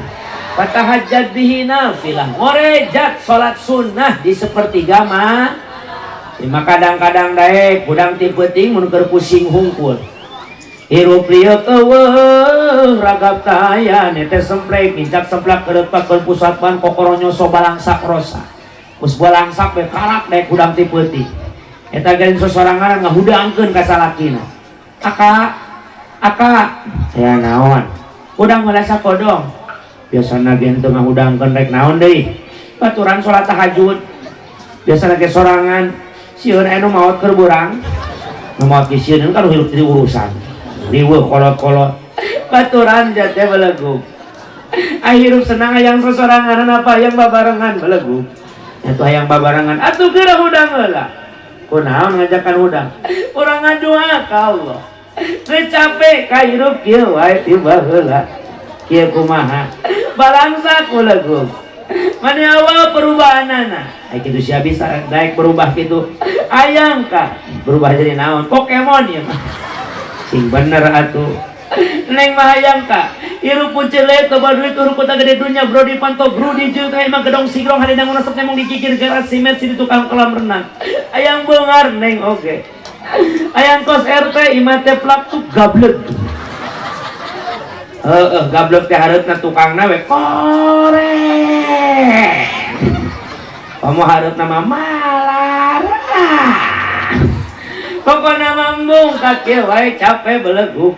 Fatahajjad bihi nafilah. Ngorejat salat sunnah di sepertiga mah. Maka kadang-kadang daek hudang ti peuting mun keur pusing hungkul. Hirup lieu eueuh ragap taya teh semplek nincak semplak kereupak keur pusat ban kokoro nyoso balangsak rosa. Geus balangsak we karak daek hudang ti peuting. Eta geuning sosorangan ngahudangkeun ka salakina. Aka, aka, ya naon? Hudang heula sakodong. Biasana ge henteu ngahudangkeun, rek naon deui? Baturan salat tahajud. Biasana ge sorangan sieun anu maot keur burang. Nu maot ge sieun kan hirup jadi urusan. Riweuh kolot-kolot. Baturan jate belegug. Ah, hirup senang hayang sosorangan apa hayang babarengan, belegug. Atuh hayang babarengan atuh geura hudang heula. Kunaon ngajakan hudang? Urang ngadua ka Allah. Geus capek ka hirup kieu wae ti baheula. Kieu kumaha? Balangsa ku legug. Mana awal perubahanana? Ai kitu sia bisa daek berubah kitu. Ayang ka berubah jadi naon? Pokemon ya mah. Sing bener atuh. Neng mah hayang ka hirup pucele loba duit urup kota gede dunya bro di panto bro di jeung kayak mah gedong sigrong hari dangun resep nemong dikikir garas simet sini tukang kolam renang. Ayang beungar neng oge. Ayang kos RT imah teh plak tuh gablek. Heeh, gablek teh hareupna tukangna we korek. Komo hareupna mah malara. Pokona mambung kaki wae capek belegug.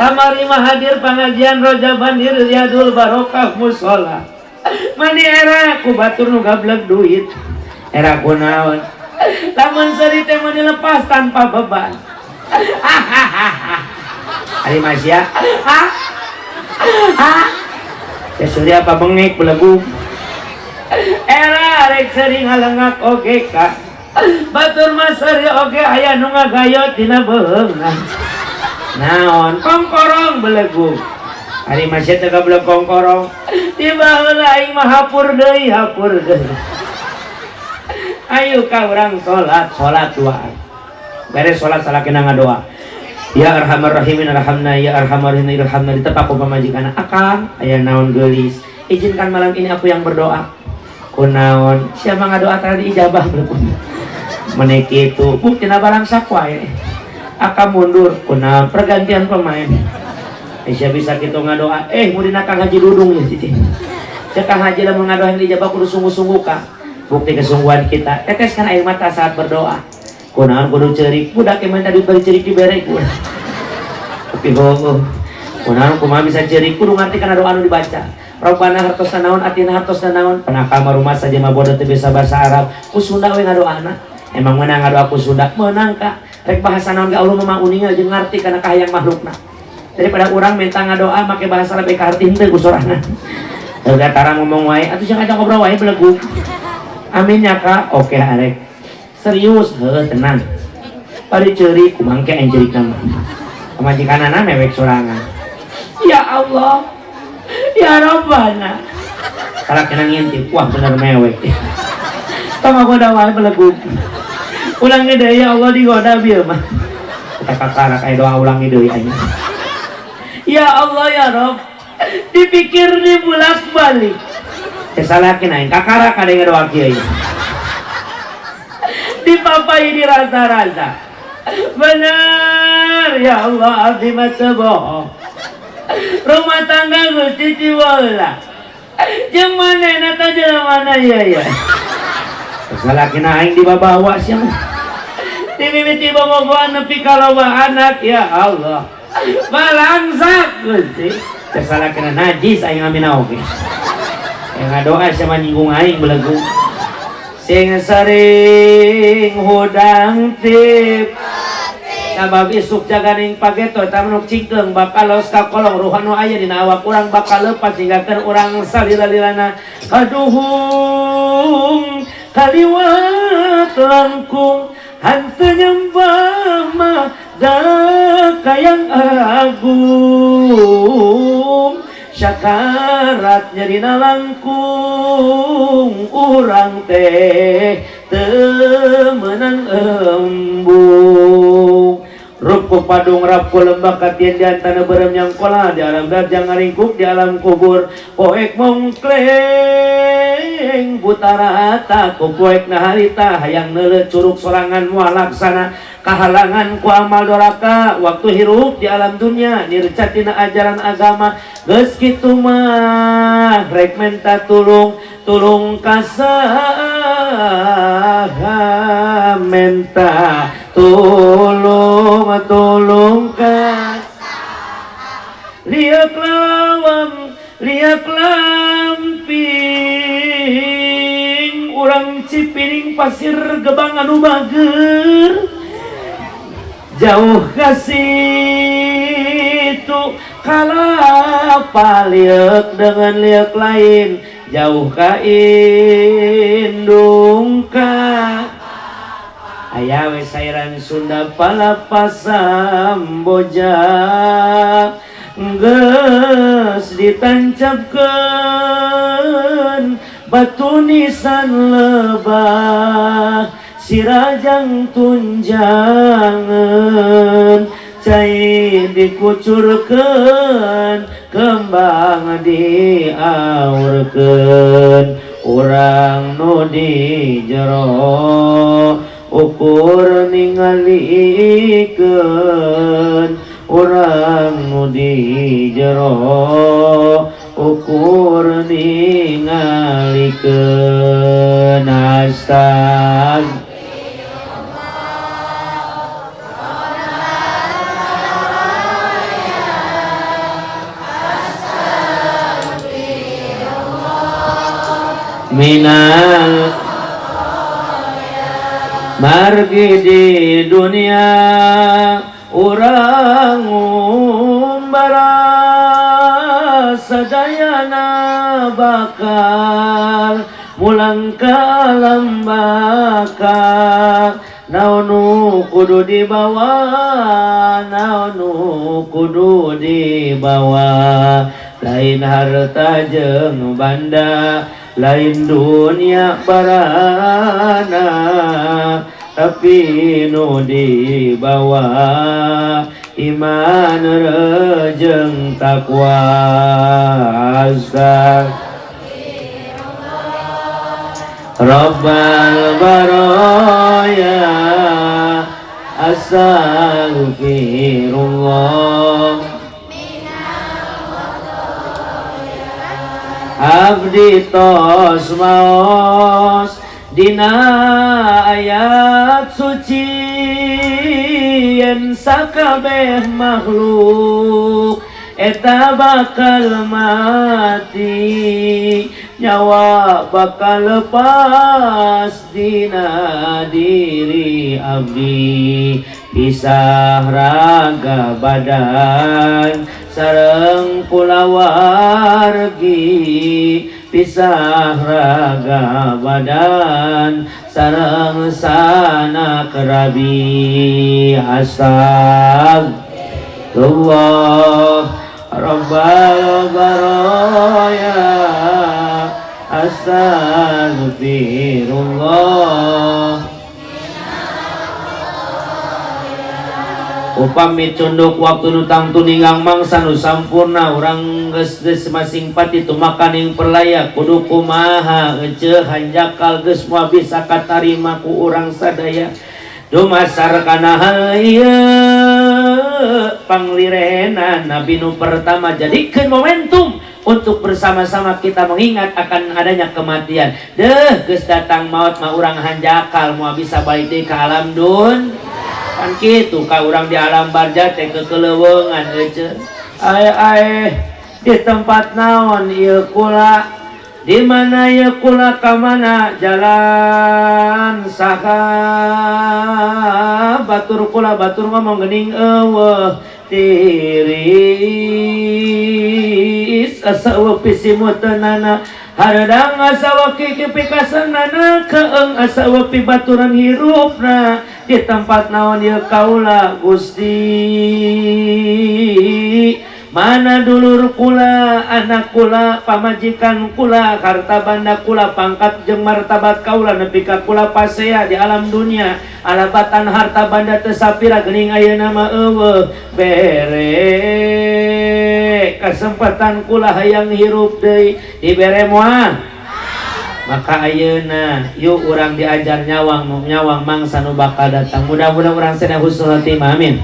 Kamari mah hadir pengajian Rojaban di Riyadul Barokah musola. Mani era ku batur nu gablek duit. Era ku naon? Lamun seuri teh mani lepas tanpa beban. Ari Masya. Ah. Ah. Ya seuri apa bengek, belegug. Era rek seuri ngalengak oge ka. Batur mah seuri oge aya nu ngagayot dina beuheungna. Naon? Kongkorong, belegug. Ari masih teh gablek kongkorong. Tiba heula aing mah hapur deui, hapur deui. Ayo ka urang salat, salat doa. Beres salat salakina ngadoa. Ya arhamar rahimin arhamna, ya arhamar rahimin irhamna, ditepak ku pamajikanna. Akang, aya naon geulis? Izinkan malam ini aku yang berdoa. Kunaon? Siapa ngadoa tadi ijabah, belegug. Menek kitu, buktina balangsak wae. Aka mundur, kunaon? Pergantian pemain. Aisyah bisa kitu ngadoa. Eh, mudina Kang Haji Dudung ya cici. Cek Kang Haji lamun ngadoa yang dijabah kudu sungguh-sungguh ka. Bukti kesungguhan kita, teteskan air mata saat berdoa. Kunaon kudu ceurik? Budak emang tadi bari ceurik dibere ku. Tapi heueuh. Kunaon kumaha bisa ceurik? Kudu ngarti kana doa anu dibaca. Robbana hartosna naon, atina hartosna naon. Pernah kamar rumah saja mah bodoh teu bisa bahasa Arab. Ku Sunda we ngadoana. Emang menang ngadoa ku Sunda? Menang ka. Rek bahasa naon ge Allah mah uninga jeung ngarti kana kahayang makhlukna. Daripada urang minta ngadoa make bahasa Arab kaharti henteu ku sorangan. Teu tara ngomong wae, atuh sia ngajak ngobrol wae, belegug. Amin ya kak, oke arek. Serius, heuh tenang. Bari ceurik, kumangke aing ceurik nama. Pamajikanana mewek sorangan. Ya Allah, ya Rabbana. Salah kena ngintip, wah bener mewek. Tong goda wae, belegug. Ulangi deui ya Allah, digoda bieu mah. Kita kakarak aya doa ulangi deui aing. Ya Allah ya Rob, dipikir dibulak balik. Salaki aing kakara kadang doa kieu. Dipapai dirasa-rasa. Bener ya Allah, abdi mah teu bohong. Rumah tangga geus cici baheula. Jeung manehna teh jelema mana ieu ya. Salakina aing dibabawa sia mah. Ti mimiti bobogohan nepi ka loba anak, ya Allah. Balangsak Gusti. Teh salakina najis aing amina oge. Yang ngadoa sia mah nyinggung aing belegu. Sing sering hudang tip sabab isuk jaganing pageto eta manuk cingkeung bakal los ka kolong, ruh anu aya dina awak urang bakal lepas ninggalkeun urang salila-lilana. Kaduhung kaliwat langkung hanteu nyembah mah kayang agung, syakarat nyerina langkung, urang teh teu meunang embung. Rup padung rap ku lembah katien di antara berem yang kola di alam darjang ngaringkuk di alam kubur, poek mongkleng buta rata ku poek naharita hayang neuleuh curug sorangan moal laksana, kahalangan ku amal doraka waktu hirup di alam dunia, nirca tina ajaran agama. Geus kitu mah rek menta tulung, tulung ka saha, menta tulung, tulung ka liak lawang liak lamping urang Cipining Pasir Gebang anu bager, jauh ka situ kalapa liek dengan liek lain, jauh ka indung ka aya we sairan Sunda palapa samboja geus ditancapkeun batu nisan lebah sirajang tunjangan, cai dikucurkeun kembang diaurkeun, urang nu di jero ukur ningalikeun, urang nu di jero ukur ningalikeun. Astag minal margi di dunia urang ngumbara sadayana bakal mulang ka alam baka. Naon nu kudu dibawa, naon nu kudu dibawa, lain harta jeung banda, lain dunia barana, tapi nu dibawa iman jeung takwa. Astagfirullah Rabbal baraya, astaghfirullah. Abdi tos maos dina ayat suci yen sakabeh makhluk eta bakal mati, nyawa bakal lepas dina diri abdi, pisah raga badan sareng kulawargi, pisah raga badan sareng sanak rabi. Astagfirullah Rabbal baraya, astaghfirullah. Upami cunduk waktu nu tangtu ninggang mangsa nu sampurna, urang geus geus masing pati tumakaning perlaya kudu kumaha ece hanjakal geus moal bisa katarima ku urang sadaya. Dumasar kana hal ieu, panglirena Nabi nu pertama jadikeun momentum untuk bersama-sama kita mengingat akan adanya kematian. Deh, geus datang maut mah urang hanjakal moal bisa balik deui ka alam dun. Kan kitu ka urang di alam barzah teh kekeleuweungan ece. Ae ae, di tempat naon ieu kula? Di mana ieu kula, ka mana jalan saha batur kula, batur ngomong geuning eueuh tiris, asa eueuh pisimuteunana, hareudang asa eueuh pikasenana, keeng asa eueuh pibaturan hirupna. Di tempat naon ieu kaula, Gusti? Mana dulur kula, anak kula, pamajikan kula, harta banda kula, pangkat jeung martabat kaula nepi ka kula pasea di alam dunia, alabatan harta banda teu sapira geuning ayeuna mah eueuh. Bere kesempatan kula hayang hirup deui, dibere moal? Maka ayeuna yuk urang diajar nyawang nyawang mangsa nu bakal datang. Mudah-mudahan urang sadaya husnul khotimah, amin.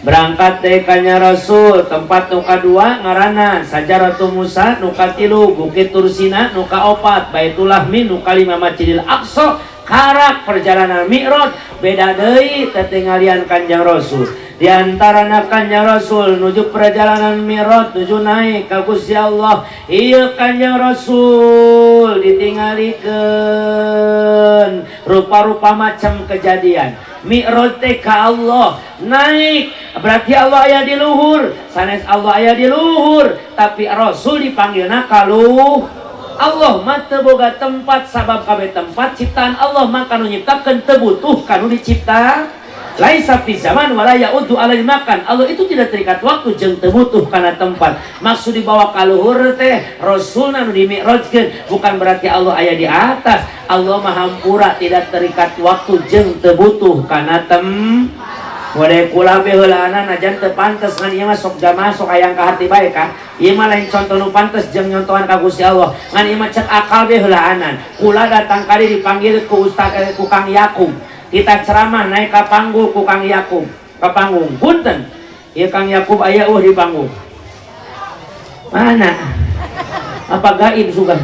Berangkat deui Kanjeng Rasul tempat nu kadua ngaranna Sajaratu Musa, nu katilu Bukit Tursina, nu kaopat Baitul Lahmi, nu kalima Masjidil Aqsa. Karak perjalanan Mi'raj beda deui tetinggalian Kanjeng Rasul. Di antarana Kanjeng Rasul nuju perjalanan Mi'raj, nuju naik ka Gusti Allah, ieu Kanjeng Rasul ditinggalikeun rupa-rupa macam kejadian. Mi'raj teh ka Allah naik, berarti Allah aya di luhur. Sanes Allah aya di luhur, tapi Rasul dipanggilna ka luhur. Allah mah teu boga tempat, sabab kabeh tempat ciptaan Allah, maka nu nyiptakeun teu butuh kanu dicipta. Laisa fi zaman wala ya'udu alal makan. Allah itu tidak terikat waktu jeung teu butuh kana tempat. Maksud dibawa ka luhur teh Rasulna nu dimi'rajkeun, bukan berarti Allah aya di atas. Allah Maha Hampura, tidak terikat waktu jeung teu butuh kana tem. Wadah kula be heulaana najan teu pantes, ngan ieu mah sok jamaah sok hayang ka hati bae ka. Ieu mah lain contoh nu pantes jeung nyontohan ka Gusti Allah. Ngan ieu mah cek akal be heulaanan. Kula datang kali dipanggil ku Ustaz, ku Kang Yakub. Kita ceramah naik ka panggung ku Kang Yakub. Ka panggung. Punten. Ieu Kang Yakub aya di panggung. Mana? Apa gaib sugan?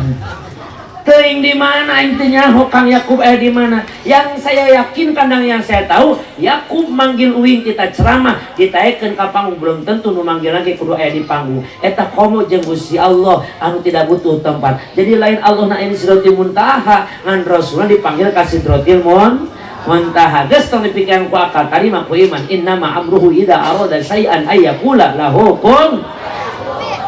Teuing di mana aing teu nyaho Kang Yakub di mana. Yang saya yakinkan dan yang saya tahu, Yakub manggil uing kita ceramah, ditaekeun ka panggung, belum tentu nu manggil lagi kudu aya di panggung. Eta komo jeung Gusti Allah anu tidak butuh tempat. Jadi lain Allah na ini Sidratil Muntaha, ngan Rasulullah dipanggil ka Sidratil Muntaha. Geus tong dipikiran ku akal, tarima ku iman. Innama amruhu idza arada syai'an ayyaqula lahu kun.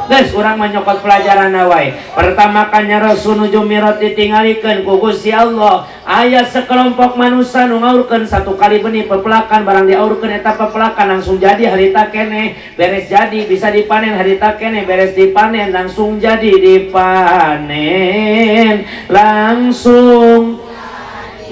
Geus, urang mah nyokot pelajaran wae. Pertama kanya Rasul nuju Mi'raj ditinggalikeun ku Gusti Allah. Aya sekelompok manusia nu ngaurkeun satu kali benih pepelakan, barang diaurkeun eta pepelakan langsung jadi harita keneh, beres jadi bisa dipanen harita keneh, beres dipanen langsung jadi dipanen langsung.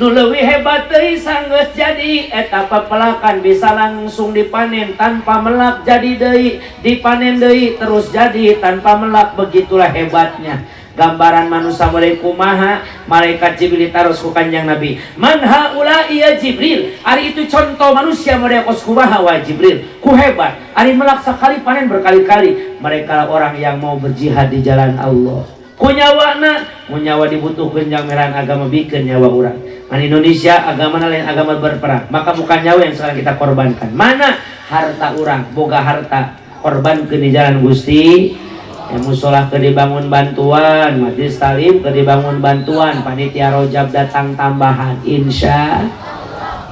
Nu leuwih hebat deui, sanggeus jadi eta pepelakan bisa langsung dipanen tanpa melak, jadi deui, dipanen deui, terus jadi tanpa melak. Begitulah hebatnya. Gambaran manusia mulai kumaha? Malaikat Jibril taros ku Kanjeng Nabi, "Man haula ya Jibril?" Ari itu contoh manusia model kos kumaha wa Jibril? Ku hebat ari melak sekali panen berkali-kali. Mereka orang yang mau berjihad di jalan Allah. Ku nyawana, mu nyawa dibutuhkeun jang meran agama, bikeun nyawa urang. Man Indonesia agama lain agama berperang, maka bukan nyawa yang sekarang kita korbankan. Mana harta urang, boga harta, korbankeun di jalan Gusti. Ya, musola ke dibangun bantuan, majlis talim ke dibangun bantuan, panitia rojab datang tambahan, insya.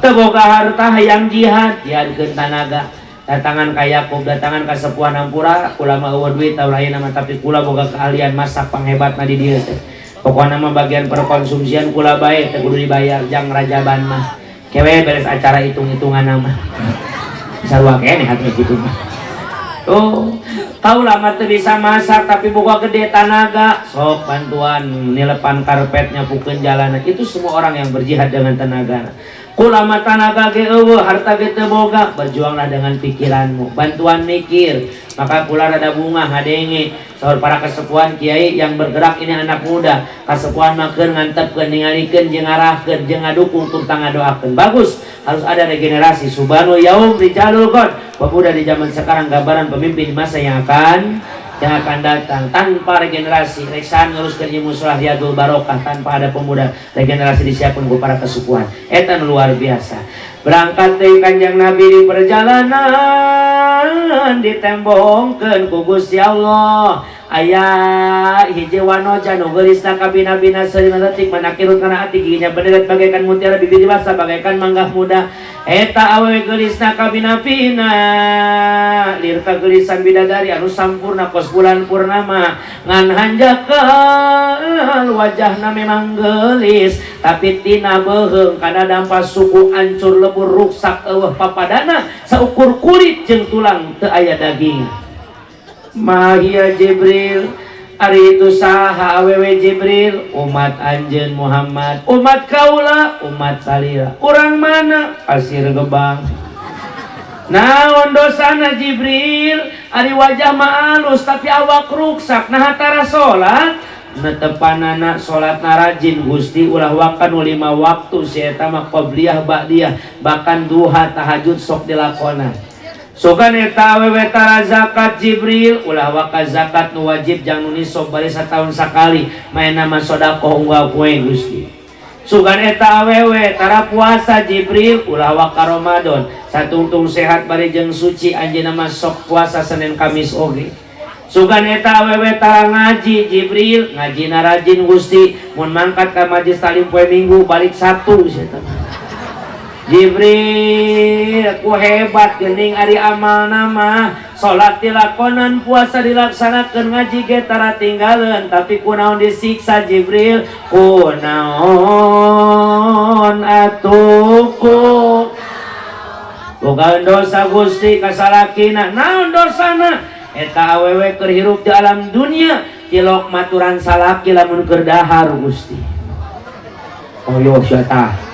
Teu boga harta hayang jihad, jihadkeun tanaga. Datangan ka Yakub, datangan ka sepuhan hampura, kula mah eueuh duit tau lain mah, tapi kula boga keahlian masak panghebatna di dieu teh. Pokokna mah bagian perkonsumsian kula bae, teu kudu dibayar jang rajaban mah. Kewe beres acara hitung-hitungan mah. Sarua keneh atuh kitu mah. Tuh, kau lama teu bisa masak tapi boga gede tanaga, sok bantuan nilepan karpetnya, pukeun jalanan. Itu semua orang yang berjihad dengan tenaga. Kula mah tanaga ge euweuh, harta ge teu boga. Berjuanglah dengan pikiranmu, bantuan mikir. Maka kula rada bunga ngadenge saur para kesepuhan kiai yang bergerak ini anak muda. Kasepuhan mah keur ngantepkeun, ningalikeun jeung ngarahkeun jeung ngadukung turta ngadoakeun. Bagus, harus ada regenerasi. Syubbanul yaum rijalul ghad. Pemuda di zaman sekarang gambaran pemimpin masa yang akan datang. Tanpa regenerasi, reksan nguruskeun ieu musola Riyadul Barokah tanpa ada pemuda regenerasi disiapkan ku para kesepuhan. Eta nu luar biasa. Berangkat teh Kanjeng Nabi di perjalanan ditembongkeun ku Gusti Allah. Aya hiji wanoja nu geulisna kabina-bina, seurina leutik manakirut kana ati, giginya berderet bagaikan mutiara, bibir basah bagaikan manggah muda. Eta awewe geulisna kabina-bina, lir kageulisan bidadari anu sampurna kos bulan purnama. Ngan hanjakal wajahna memang geulis, tapi tina beuheung kana dampa suku ancur lebur, ruksak, euweuh papadana, saukur kulit jeung tulang, teu aya daging. Mahia Jibril, ari itu saha awewe Jibril? Umat anjeun Muhammad, umat kaula, umat salira. Urang mana? Pasir Gebang. Naon dosana Jibril? Ari wajah mah alus tapi awak ruksak, nah tara salat? Netepanana salat rajin Gusti, ulah waka nu lima waktu, si eta mah qobliyah ba'diyah, bahkan duha tahajud sok dilakonan. Sugan eta awewe tara zakat Jibril? Ulah waka zakat nu wajib jang nu nisab, bari satahun sakali, maena mah sedekah unggal poe Gusti. Sugan eta awewe tara puasa Jibril? Ulah waka Ramadan, satungtung sehat bari jeung suci anjeunna mah sok puasa Senin Kamis oge. Sugan eta awewe tara ngaji Jibril? Ngajina rajin Gusti, mun mangkat ka majlis talim poe Minggu balik Sabtu sia. Jibril, aku hebat gening, ari amal nama salat dilakonan, puasa dilaksanakan, ngaji ge tara tinggalan, tapi kunaon disiksa Jibril? Kunaon atuh ku bukan dosa Gusti kasalakina? Naon dosana? Eta awewe keur hirup di alam dunia tilok maturan salaki lamun keur dahar Gusti. Oh yo sia tah.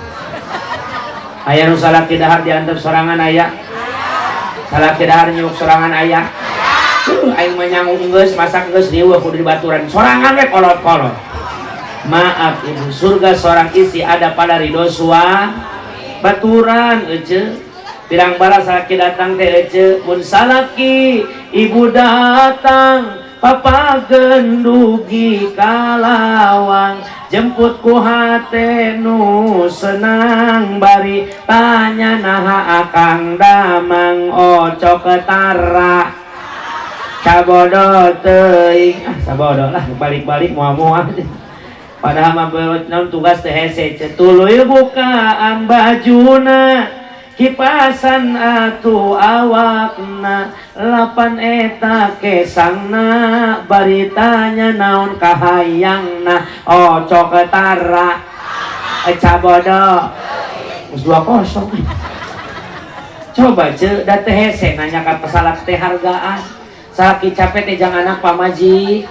Aya nu salaki dahar diantep sorangan? Aya salaki dahar nyuk sorangan? Aya aing mah nyangu geus, masak geus, riweuh kudu dibaturan sorangan we kolot-kolot. Maaf ibu, surga seorang istri ada pada ridho sua baturan. Ece pirang bara salaki datang teh ece, mun salaki ibu datang, papa gendugi kalawang, jemput ku hate nu senang, bari tanya naha akang damang, ocok tara sabodo teuing. Ah, sabodo lah, balik-balik moal-moal, padahal mah naon tugas teh hese. Tuluy bukaan bajuna, kipasan atuh awakna, lapan eta kesangna, bari tanya naon kahayangna, ocok tara cabodo. Geus 2-0. Coba ce, da teh hese nanya ka pesalak teh hargaan. Salaki capek teh jangan anak pamaji,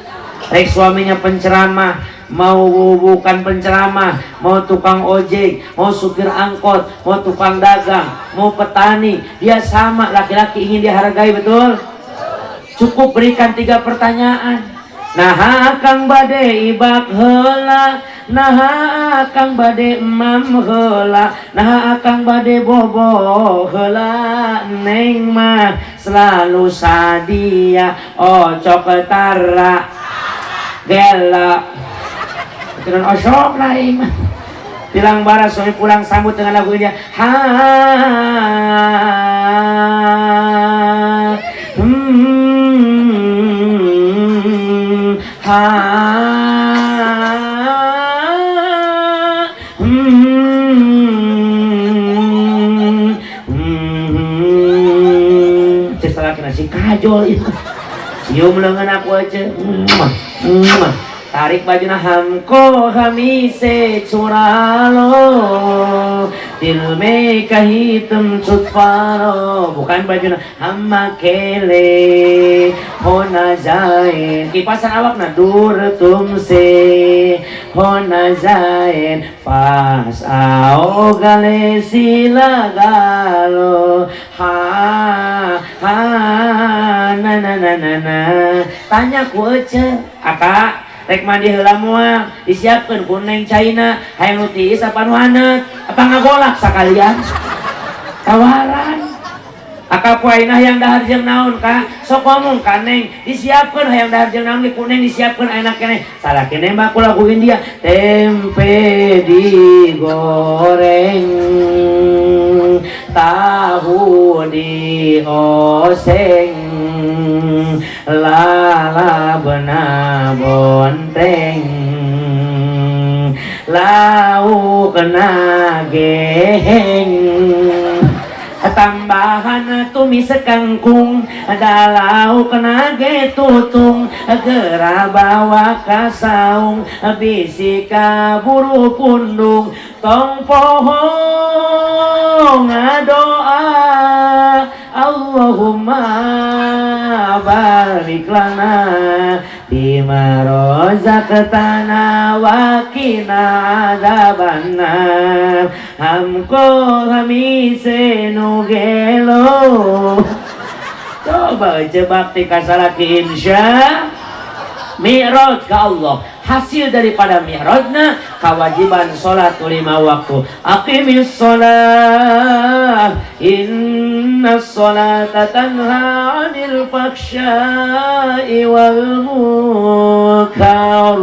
rek suaminya penceramah, mau bukan penceramah, mau tukang ojek, mau supir angkot, mau tukang dagang, mau petani, dia sama, laki-laki ingin dihargai, betul? Cukup berikan tiga pertanyaan. Nah, akang bade ibak heula, nah akang bade emam heula, nah akang bade bobo heula, neng mah selalu sadia, ocok tara gela. Terus osok lah mah. Bilang bara suami pulang sambut dengan lagu ini. Ha ha hmm. Cek salaki nasi kajol itu. Cium lengan aku aja. Mwah, mwah. Tarik baju हमको हमी से चुरा लो, दिल में कहीं तुम छुपा लो. Bukan baju हम अकेले हो ना जाए. Kipasan awak nah दूर तुमसे. हो न जाए पास आओ गले से लगा लो हा हा na na na na na. Tanya ku ece, aka rek mandi heula moal, disiapkeun ku neng caina, hayang nu tiis apa nu haneut, apa ngagolak sakalian tawaran. Aka poe hayang dahar jeung naon ka? Sok ngomong ka neng, disiapkeun hayang dahar jeung naon ku neng disiapkeun enak keneh. Salah keneh mah ku lagu India, tempe digoreng, tahu dioseng, lalabna bonteng, laukna geheng, tambahan tumis kangkung, da laukna ge tutung, gera bawa ka saung, bisi kaburu pundung. Tong poho ngadoa, Allahumma barik lana fima razaqtana wa qina adzabannar. Hamko hamise nu gelo. Coba jebak ti kasalaki insya Mi'raj ke Allah. Hasil daripada mi'rajna kewajiban sholat 5 waktu. Aqimis sholat, inna sholata tanha 'anil fahsya'i wal munkar.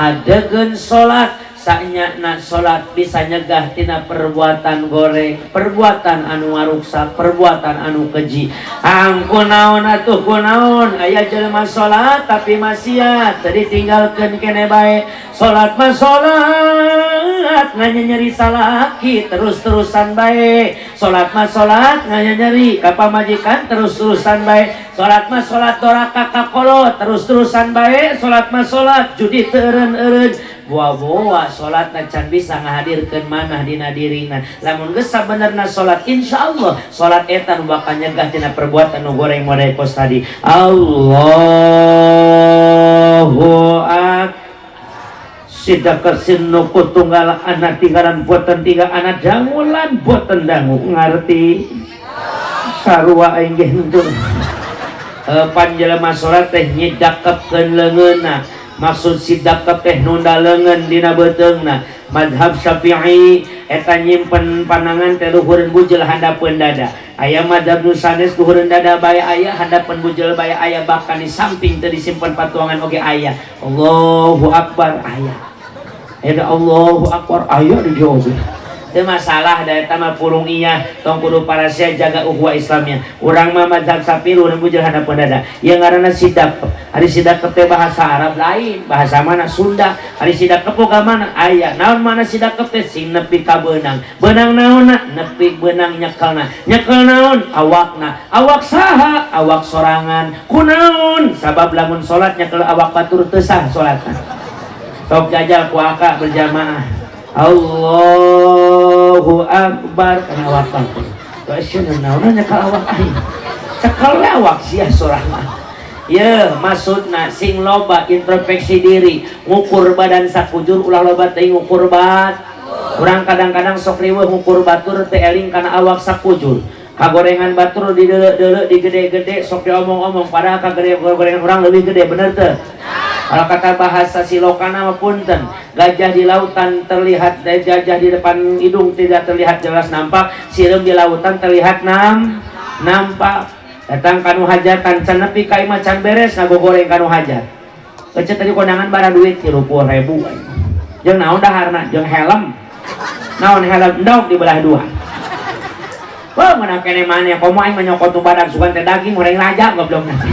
Adegeun sholat, sanyana sholat bisa nyegah tina perbuatan goreng, perbuatan anu ngaruksak, perbuatan anu keji. Angku naon atuh kunaon, aya jelema sholat tapi maksiat, tadi tinggalkeun kene bae. Sholat mah sholat, nganyeri salaki terus-terusan bae. Sholat mah sholat, nganyeri ka pamajikan terus-terusan bae. Sholat mah sholat, doraka ka kolot terus-terusan bae. Sholat mah sholat, judi teu eureun-eureun. Buah-buah sholat can bisa ngahadirkeun manah dina dirina. Lamun geus sabenerna sholat, insyaallah sholat eta nu bakal nyegah tina perbuatan nu goreng model kos tadi. Allahu akbar. Sidaka sinuku tunggal anak tinggalan boten tiga anak dangulan boten dangu ngarti sarua aing ge henteu. Panjelema salat teh nyidakepkeun leungeunna. Maksud sidakep teh nunda leungeun dina beuteungna. Mazhab Syafi'i eta nyimpen panangan teh luhureun bujel handapeun dada. Aya mazhab nu sanes luhureun dada bae aya, handapeun bujel bae aya, bahkan di samping teu disimpen patuangan oge aya. Allahu akbar aya. Eta Allahu akbar aya di dieu oge. Teu masalah da eta mah purung iya, tong kudu parasia jaga ukhuwah Islamnya. Urang mah mazhab Syafi'i luhureun bujel handapeun dada. Ieu ngaranna sidakep. Ari sidakep teh bahasa Arab lain, bahasa mana Sunda. Ari sidakep boga mana? Aya. Naon mana sidakep teh sing nepi ka beunang. Beunang naonna? Nepi beunang nyekelna. Nyekel naon? Awakna. Awak saha? Awak sorangan. Kunaon? Sabab lamun salat nyekel awak batur teu sah salatna. Sok jajal ku aka berjamaah. Allahu akbar kana awak batur. Bae naonna nyekel awak aing. Cekel we awak sia sorangan. Ye, maksudna sing loba introspeksi diri, ngukur badan sakujur ulah loba teuing ngukur bat. Urang kadang-kadang sok riweuh ngukur batur teu eling kana awak sakujur. Kagorengan batur dideuleu-deuleu digede-gede sok diomong-omong padahal kagorengan urang lebih gede, bener teu? Kalau kata bahasa silokana mah punten, gajah di lautan terlihat, gajah di depan hidung tidak terlihat jelas nampak, sireum di lautan terlihat nampak. Datang kanu hajatan can nepi ka imah can beres ngagogoreng kanu hajat. Kecet tadi kondangan bara duit 30.000. Jeung naon daharna? Jeung helm. Naon helm endog dibelah dua. Wah, mana kene maneh komo aing mah nyokot tu badak sugan teh daging goreng raja goblok nanti.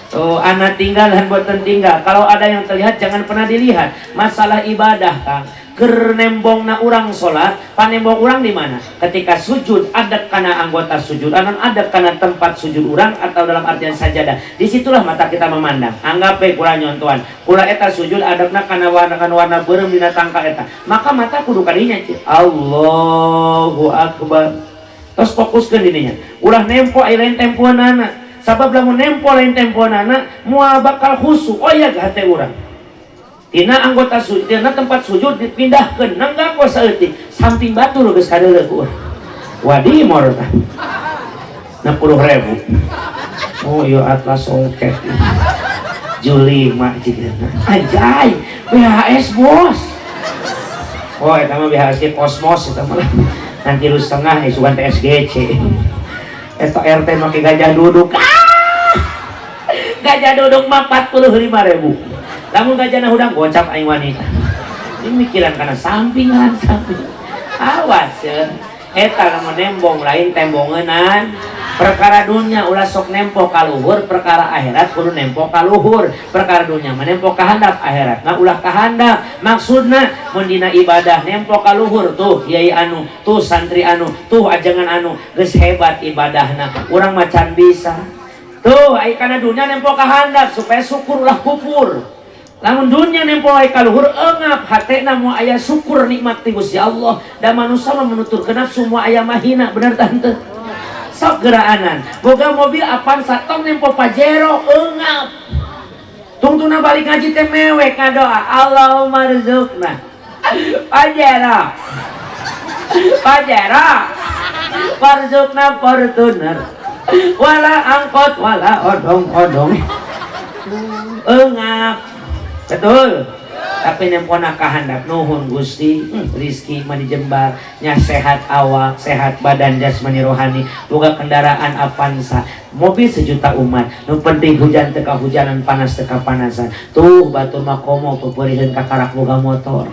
Tuh, anak tinggal dan boten tinggal. Kalau ada yang terlihat jangan pernah dilihat. Masalah ibadah, Kang. Keur nembongna urang salat, panembong urang di mana? Ketika sujud ada kana anggota sujud, anan ada kana tempat sujud urang atau dalam artian sajadah. Disitulah mata kita memandang. Anggap we kula nyontohan. Kula eta sujud adabna kana warna kana warna beureum dina tangka eta. Maka mata kudu kadinya ceu. Allahu akbar. Terus fokuskeun dininya. Ulah nempo aya lain tempoanana. Sabab lamun nempo lain tempoanana moal bakal khusyuk. Oh iya hate urang. Tina anggota sujud, tina tempat sujud dipindahkeun nenggak we saeutik samping batur geus kadeuleu ku urang. Wadimor tah. 60.000. Oh iya Atlas songket. Juli mak jigana. Anjay, BHS bos. Oh eta mah BHS Kosmos eta mah. Nanti lu setengah isukan TSGC. Eta RT make gajah duduk. Ah! Gajah duduk mah 45.000. Lamun gajahna hudang gocap aing wanita. Ini mikiran kana sampingan samping. Awas ya. Eta lamun nembong lain tembongenan. Perkara dunia ulah sok nempo kaluhur, perkara akhirat kudu nempo kaluhur. Perkara dunia mah nempo kahandap, akhirat mah ulah kahandap. Maksudna mun dina ibadah nempo kaluhur tuh kiai anu, tuh santri anu, tuh ajengan anu geus hebat ibadahna. Urang mah can bisa. Tuh ai kana dunia nempo kahandap supaya syukur ulah kufur. Lamun dunia nempo ai kaluhur engap hatena moal aya syukur nikmat ti Gusti Allah. Da manusia mah menuturkeun nafsu moal aya mahina, bener tante? Sok geraanan boga mobil Avanza tong nempo Pajero engap tungtuna balik ngaji teh mewek ngadoa Allahumma rzuqna Pajero Pajero warzuqna Fortuner wala angkot wala odong-odong engap betul. Tapi nempona kahandap nuhun Gusti, rizki mah dijembar nya, sehat awak, sehat badan jasmani rohani, boga kendaraan Avanza, mobil sejuta umat, nu penting hujan teu kahujanan, panas teu kapanasan. Tuh batur mah komo peperiheun kakarak boga motor.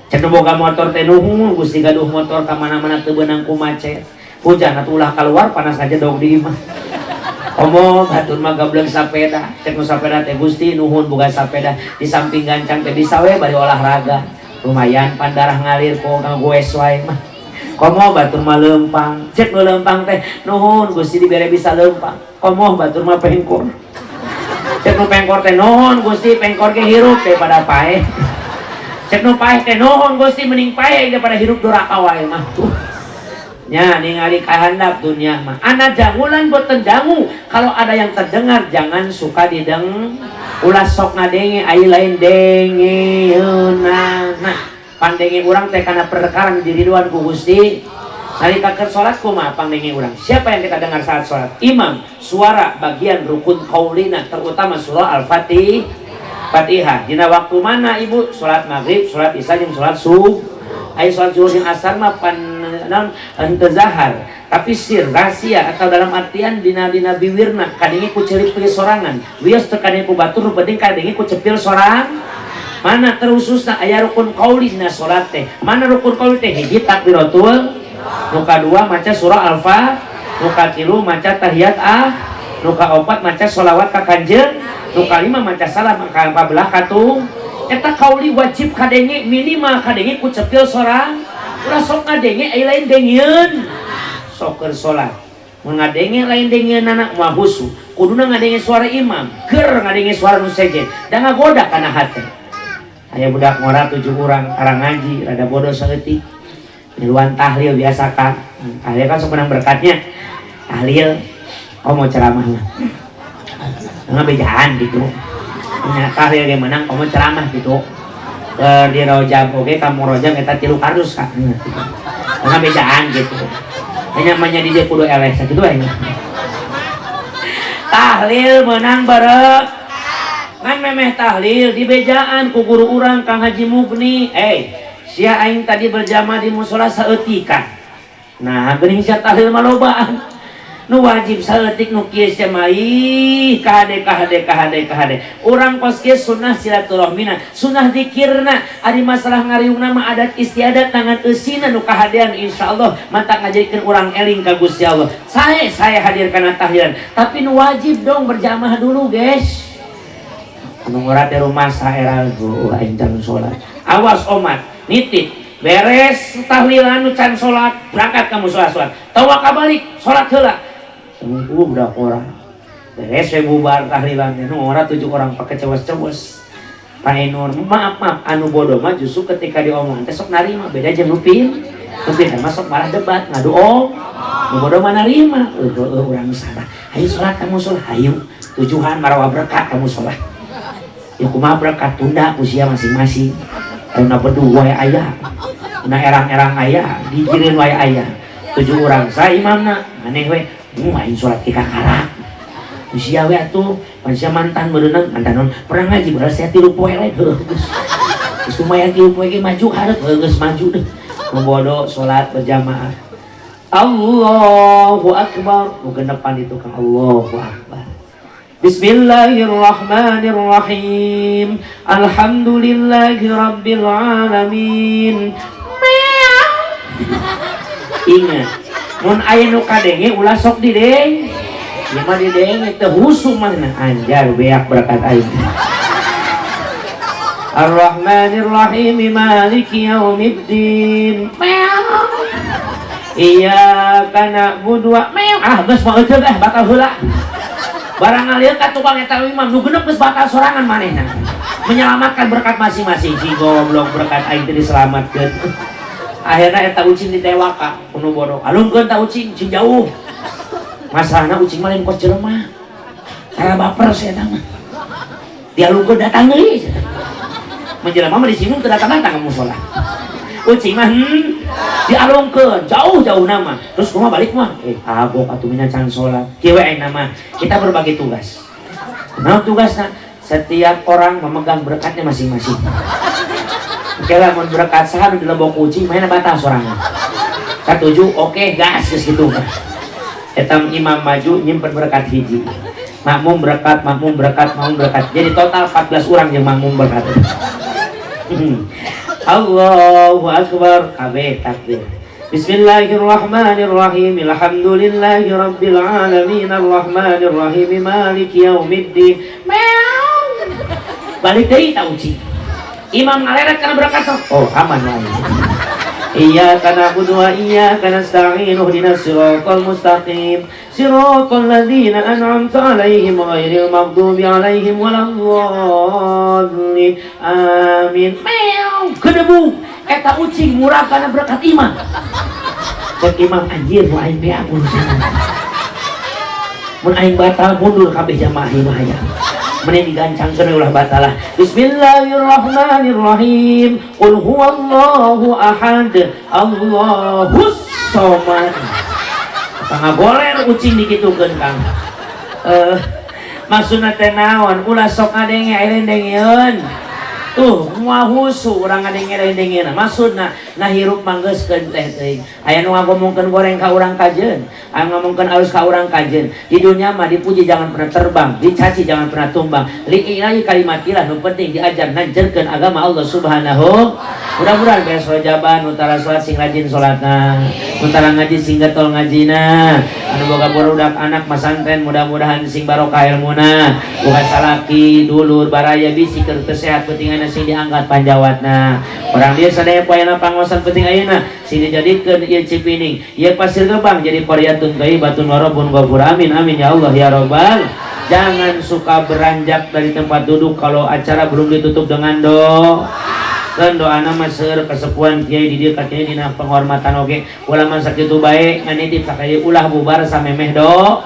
Cek nu boga motor teh nuhun Gusti gaduh motor, ka mana-mana teu beunang ku macet, hujan atuh ulah keluar, panas aja dong di imah. Komo batur mah gablek sapeda. Cek nu sapeda teh Gusti nuhun boga sapeda, di samping gancang teh bisa we bari olahraga, lumayan pan darah ngalir kok ngagoes wae mah. Komo batur mah leumpang. Cek nu leumpang teh nuhun Gusti dibere bisa leumpang. Komo batur mah pengkor. Cek nu pengkor teh nuhun Gusti pengkor ge hirup daripada paeh. Cek nu paeh teh nuhun Gusti mending paeh daripada hirup doraka wae mah. Tuh nya ningali kahandap dunia mah ana dangulan boten dangu. Kalau ada yang terdengar jangan suka dideng, ulah sok ngadenge ai lain dengeunana. Pandenge urang teh kana perkara nu diriduan ku Gusti. Nalika keur salat kumaha pandenge urang? Siapa yang kita dengar saat salat? Imam, suara bagian rukun qaulina, terutama surah Al-Fatihah. Fatihah dina waktu mana ibu? Salat maghrib, salat isya jeung salat subuh. Ai salat zuhur jeung asar mah pan naon henteu zahar, tapi sir rahasia atau dalam artian dina dina biwirna kadenge ku ceulip sorangan, wios teu kadenge ku batur, nu penting kadenge ku cepil sorang. Mana terkhususna aya rukun qauli dina salat teh. Mana rukun qauli teh? Hiji takbiratul, nu kadua maca surah Al-Fatihah, nu katilu maca tahiyat ah, nu kaopat maca sholawat ka kanjeng, nu kalima maca salam ka kabelah katung. Eta kauli wajib kadenge, minimal kadenge ku cepil sorang. Ulah sok ngadenge ai lain dengeun. Sok keur salat mun ngadenge lain dengeunana moal husu. Kuduna ngadenge suara imam, keur ngadenge suara nu sejen da ngagoda kana hate. Aya budak ngora 7 urang arang ngaji rada bodoh saeutik miluan tahlil biasa kan. Tahlil kan sok menang berkatnya. Tahlil oh mau ceramah mah ngabejaan gitu nya, tahlil ge menang komo ceramah gitu. Di rojab oge kamu rojab eta 3 kardus kan gitu. Ngabejaan gitu hanya namanya di dia kudu eleh sakitu we. Tahlil menang barek ngan memeh tahlil di bejaan ku guru urang Kang Haji Mugni, sia aing tadi berjamaah di musola saeutikan, nah geuning sia tahlil mah lobaan nu wajib saeutik, nu kieu sia mah ih kahade kahade kahade kahade. Urang kos kieu sunnah silaturahmina, sunnah dikirna, ari masalah ngariungna mah adat istiadat tangan eusina nu kahadean insyaallah mata ngajadikeun urang eling ka Gusti Allah. Saya hadir kana tahlilan, tapi nu wajib dong berjamaah dulu guys. Anu ngora teh rumah saera go aing can salat. Awas omat nitip beres tahlilan nu can salat berangkat ka musala salat. Tawa kabalik salat heula. Tunggu budak ora. Beres we bubar tahlilan nu ora 7 orang pake cewas-cewas. Pak Enur, maaf maaf, anu bodoh mah justru ketika diomong teh sok narima, beda jeung nu pin. Nu pintar mah sok malah debat ngadu om. Nu bodoh mah narima, heuh urang salah. Ayo salat kamu salat, ayo. Tujuan marawa berkat kamu salat. Ya kumaha berkat tunda ku sia masing-masing. Ayeuna beduh wae aya. Na erang-erang aya, dijireun wae aya. 7 urang sa imamna, maneh we aing salat ke kakara. Usia we atuh, pan sia mantan berenang, mantan non pernah ngaji balas saya 3 poe lain heuh geus. Geus lumayan 3 poe ge maju hareup heuh geus maju deh. Nu bodoh salat berjamaah. Allahu akbar. Nu genepan itu Kang Allahu akbar. Bismillahirrahmanirrahim. Alhamdulillahi rabbil alamin. Ingat, mun aya nu kadenge ulah sok dideng. Ieu mah didenge teu husu mah anjar beak berkat aing. Ar-Rahmanir-Rahim Maliki Yaumiddin. Iyyaka na'budu wa ah geus mah euceuk ah batal heula. Barang ngalieu ka tukang eta imam nu genep geus batal sorangan manehna. Menyelamatkan berkat masing-masing si goblok berkat aing teh diselamatkeun. Akhirna eta ucing ditewaka ku nu bodoh. Alungkeun ta ucing cing jauh. Masalahna ucing mah lain kos jelema. Karena baper si eta mah. Dialungkeun datang deui. Menjelema mah disinggung teu datang-datang ka musola. Ucing mah dialungkeun jauh-jauh nama. Terus kumaha balik mah? Kagok atuh mina can salat. Kieu we ayeuna mah kita berbagi tugas. Naon tugasna? Setiap orang memegang berkatnya masing-masing. Oke lah, mun berkat saha nu dilebok ucing mainna batal sorangan. Katuju, oke, gas geus kitu. Eta imam maju nyimpen berkat hiji. Makmum berkat, makmum berkat, makmum berkat. Jadi total 14 orang yang makmum berkat. Allahu akbar. Kabeh takbir. Bismillahirrahmanirrahim. Alhamdulillahi rabbil alamin arrahmanirrahim maliki yaumiddin. Meow. Balik deui ta ucing. Imam ngaleret karena berkat. Oh, aman wae. Iyyaka na'budu wa iyyaka nasta'in ihdinas siratal mustaqim siratal ladzina an'amta 'alaihim ghairil maghdubi 'alaihim waladdallin. Amin. Meow. Kedebu eta ucing murah karena berkat imam. Cek imam anjir nu aing beak urusan. Mun aing batal mundur kabeh jamaah ieu mah aya. Mending digancangkeun ulah batalah. Bismillahirrahmanirrahim. Qul huwallahu ahad, Allahus samad. Pangagoler ucing dikitukeun Kang. Maksudna teh naon? Ulah sok ngadenge aya dengeun. Tuh, moal husu urang ngadenge lain dengeun. Maksudna nah hirup manggeuskeun teh teuing. Aya nu ngomongkeun goreng ka urang kajeun, aya ngomongkeun alus ka urang kajeun. Di dunia mah dipuji jangan pernah terbang, dicaci jangan pernah tumbang. Li'ilahi kalimatillah nu penting diajar nanjerkeun agama Allah Subhanahu. Mudah-mudahan beres rojaban nu tara salat sing rajin salatna, nu tara ngaji sing getol ngajina, anu boga barudak anak masantren mudah-mudahan sing barokah ilmuna, boga salaki dulur baraya bisi keur teu sehat pentingana sing diangkat panjawatna. Urang dieu sadaya poeana pangosan penting ayeuna sing dijadikeun ieu Cipining, ieu Pasir Gebang jadi qaryatun thayyibatun wa rabbun ghafur. Amin amin ya Allah ya rabbal. Jangan suka beranjak dari tempat duduk kalau acara belum ditutup dengan doa. Kan doana mah seueur kasepuhan kiai di dieu katanya dina penghormatan oge. Ulah mah sakitu bae nganitip sakali ulah bubar samemeh doa.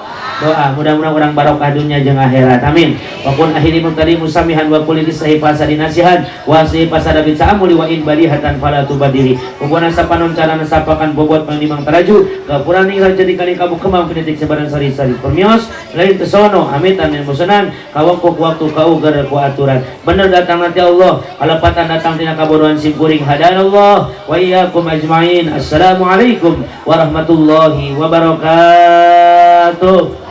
Mudah-mudahan urang barokah dunya jeung akhirat. Amin. Wa kun akhiri mubtadi musamihan wa kulli sahi fasadi nasihan wa si fasada bi ta'amuli wa in balihatan fala tubadili. Pokona sapanon carana sapakan bobot panimang taraju gapurani jadi kali kamu kemang penitik sebaran sari-sari permios lain tesono amit amin musunan kawakuk waktu kau gar ku aturan bener datang nanti Allah kalepatan datang tina kabodohan simkuring hadanallah wa iyyakum ajmain. Assalamualaikum warahmatullahi wabarakatuh.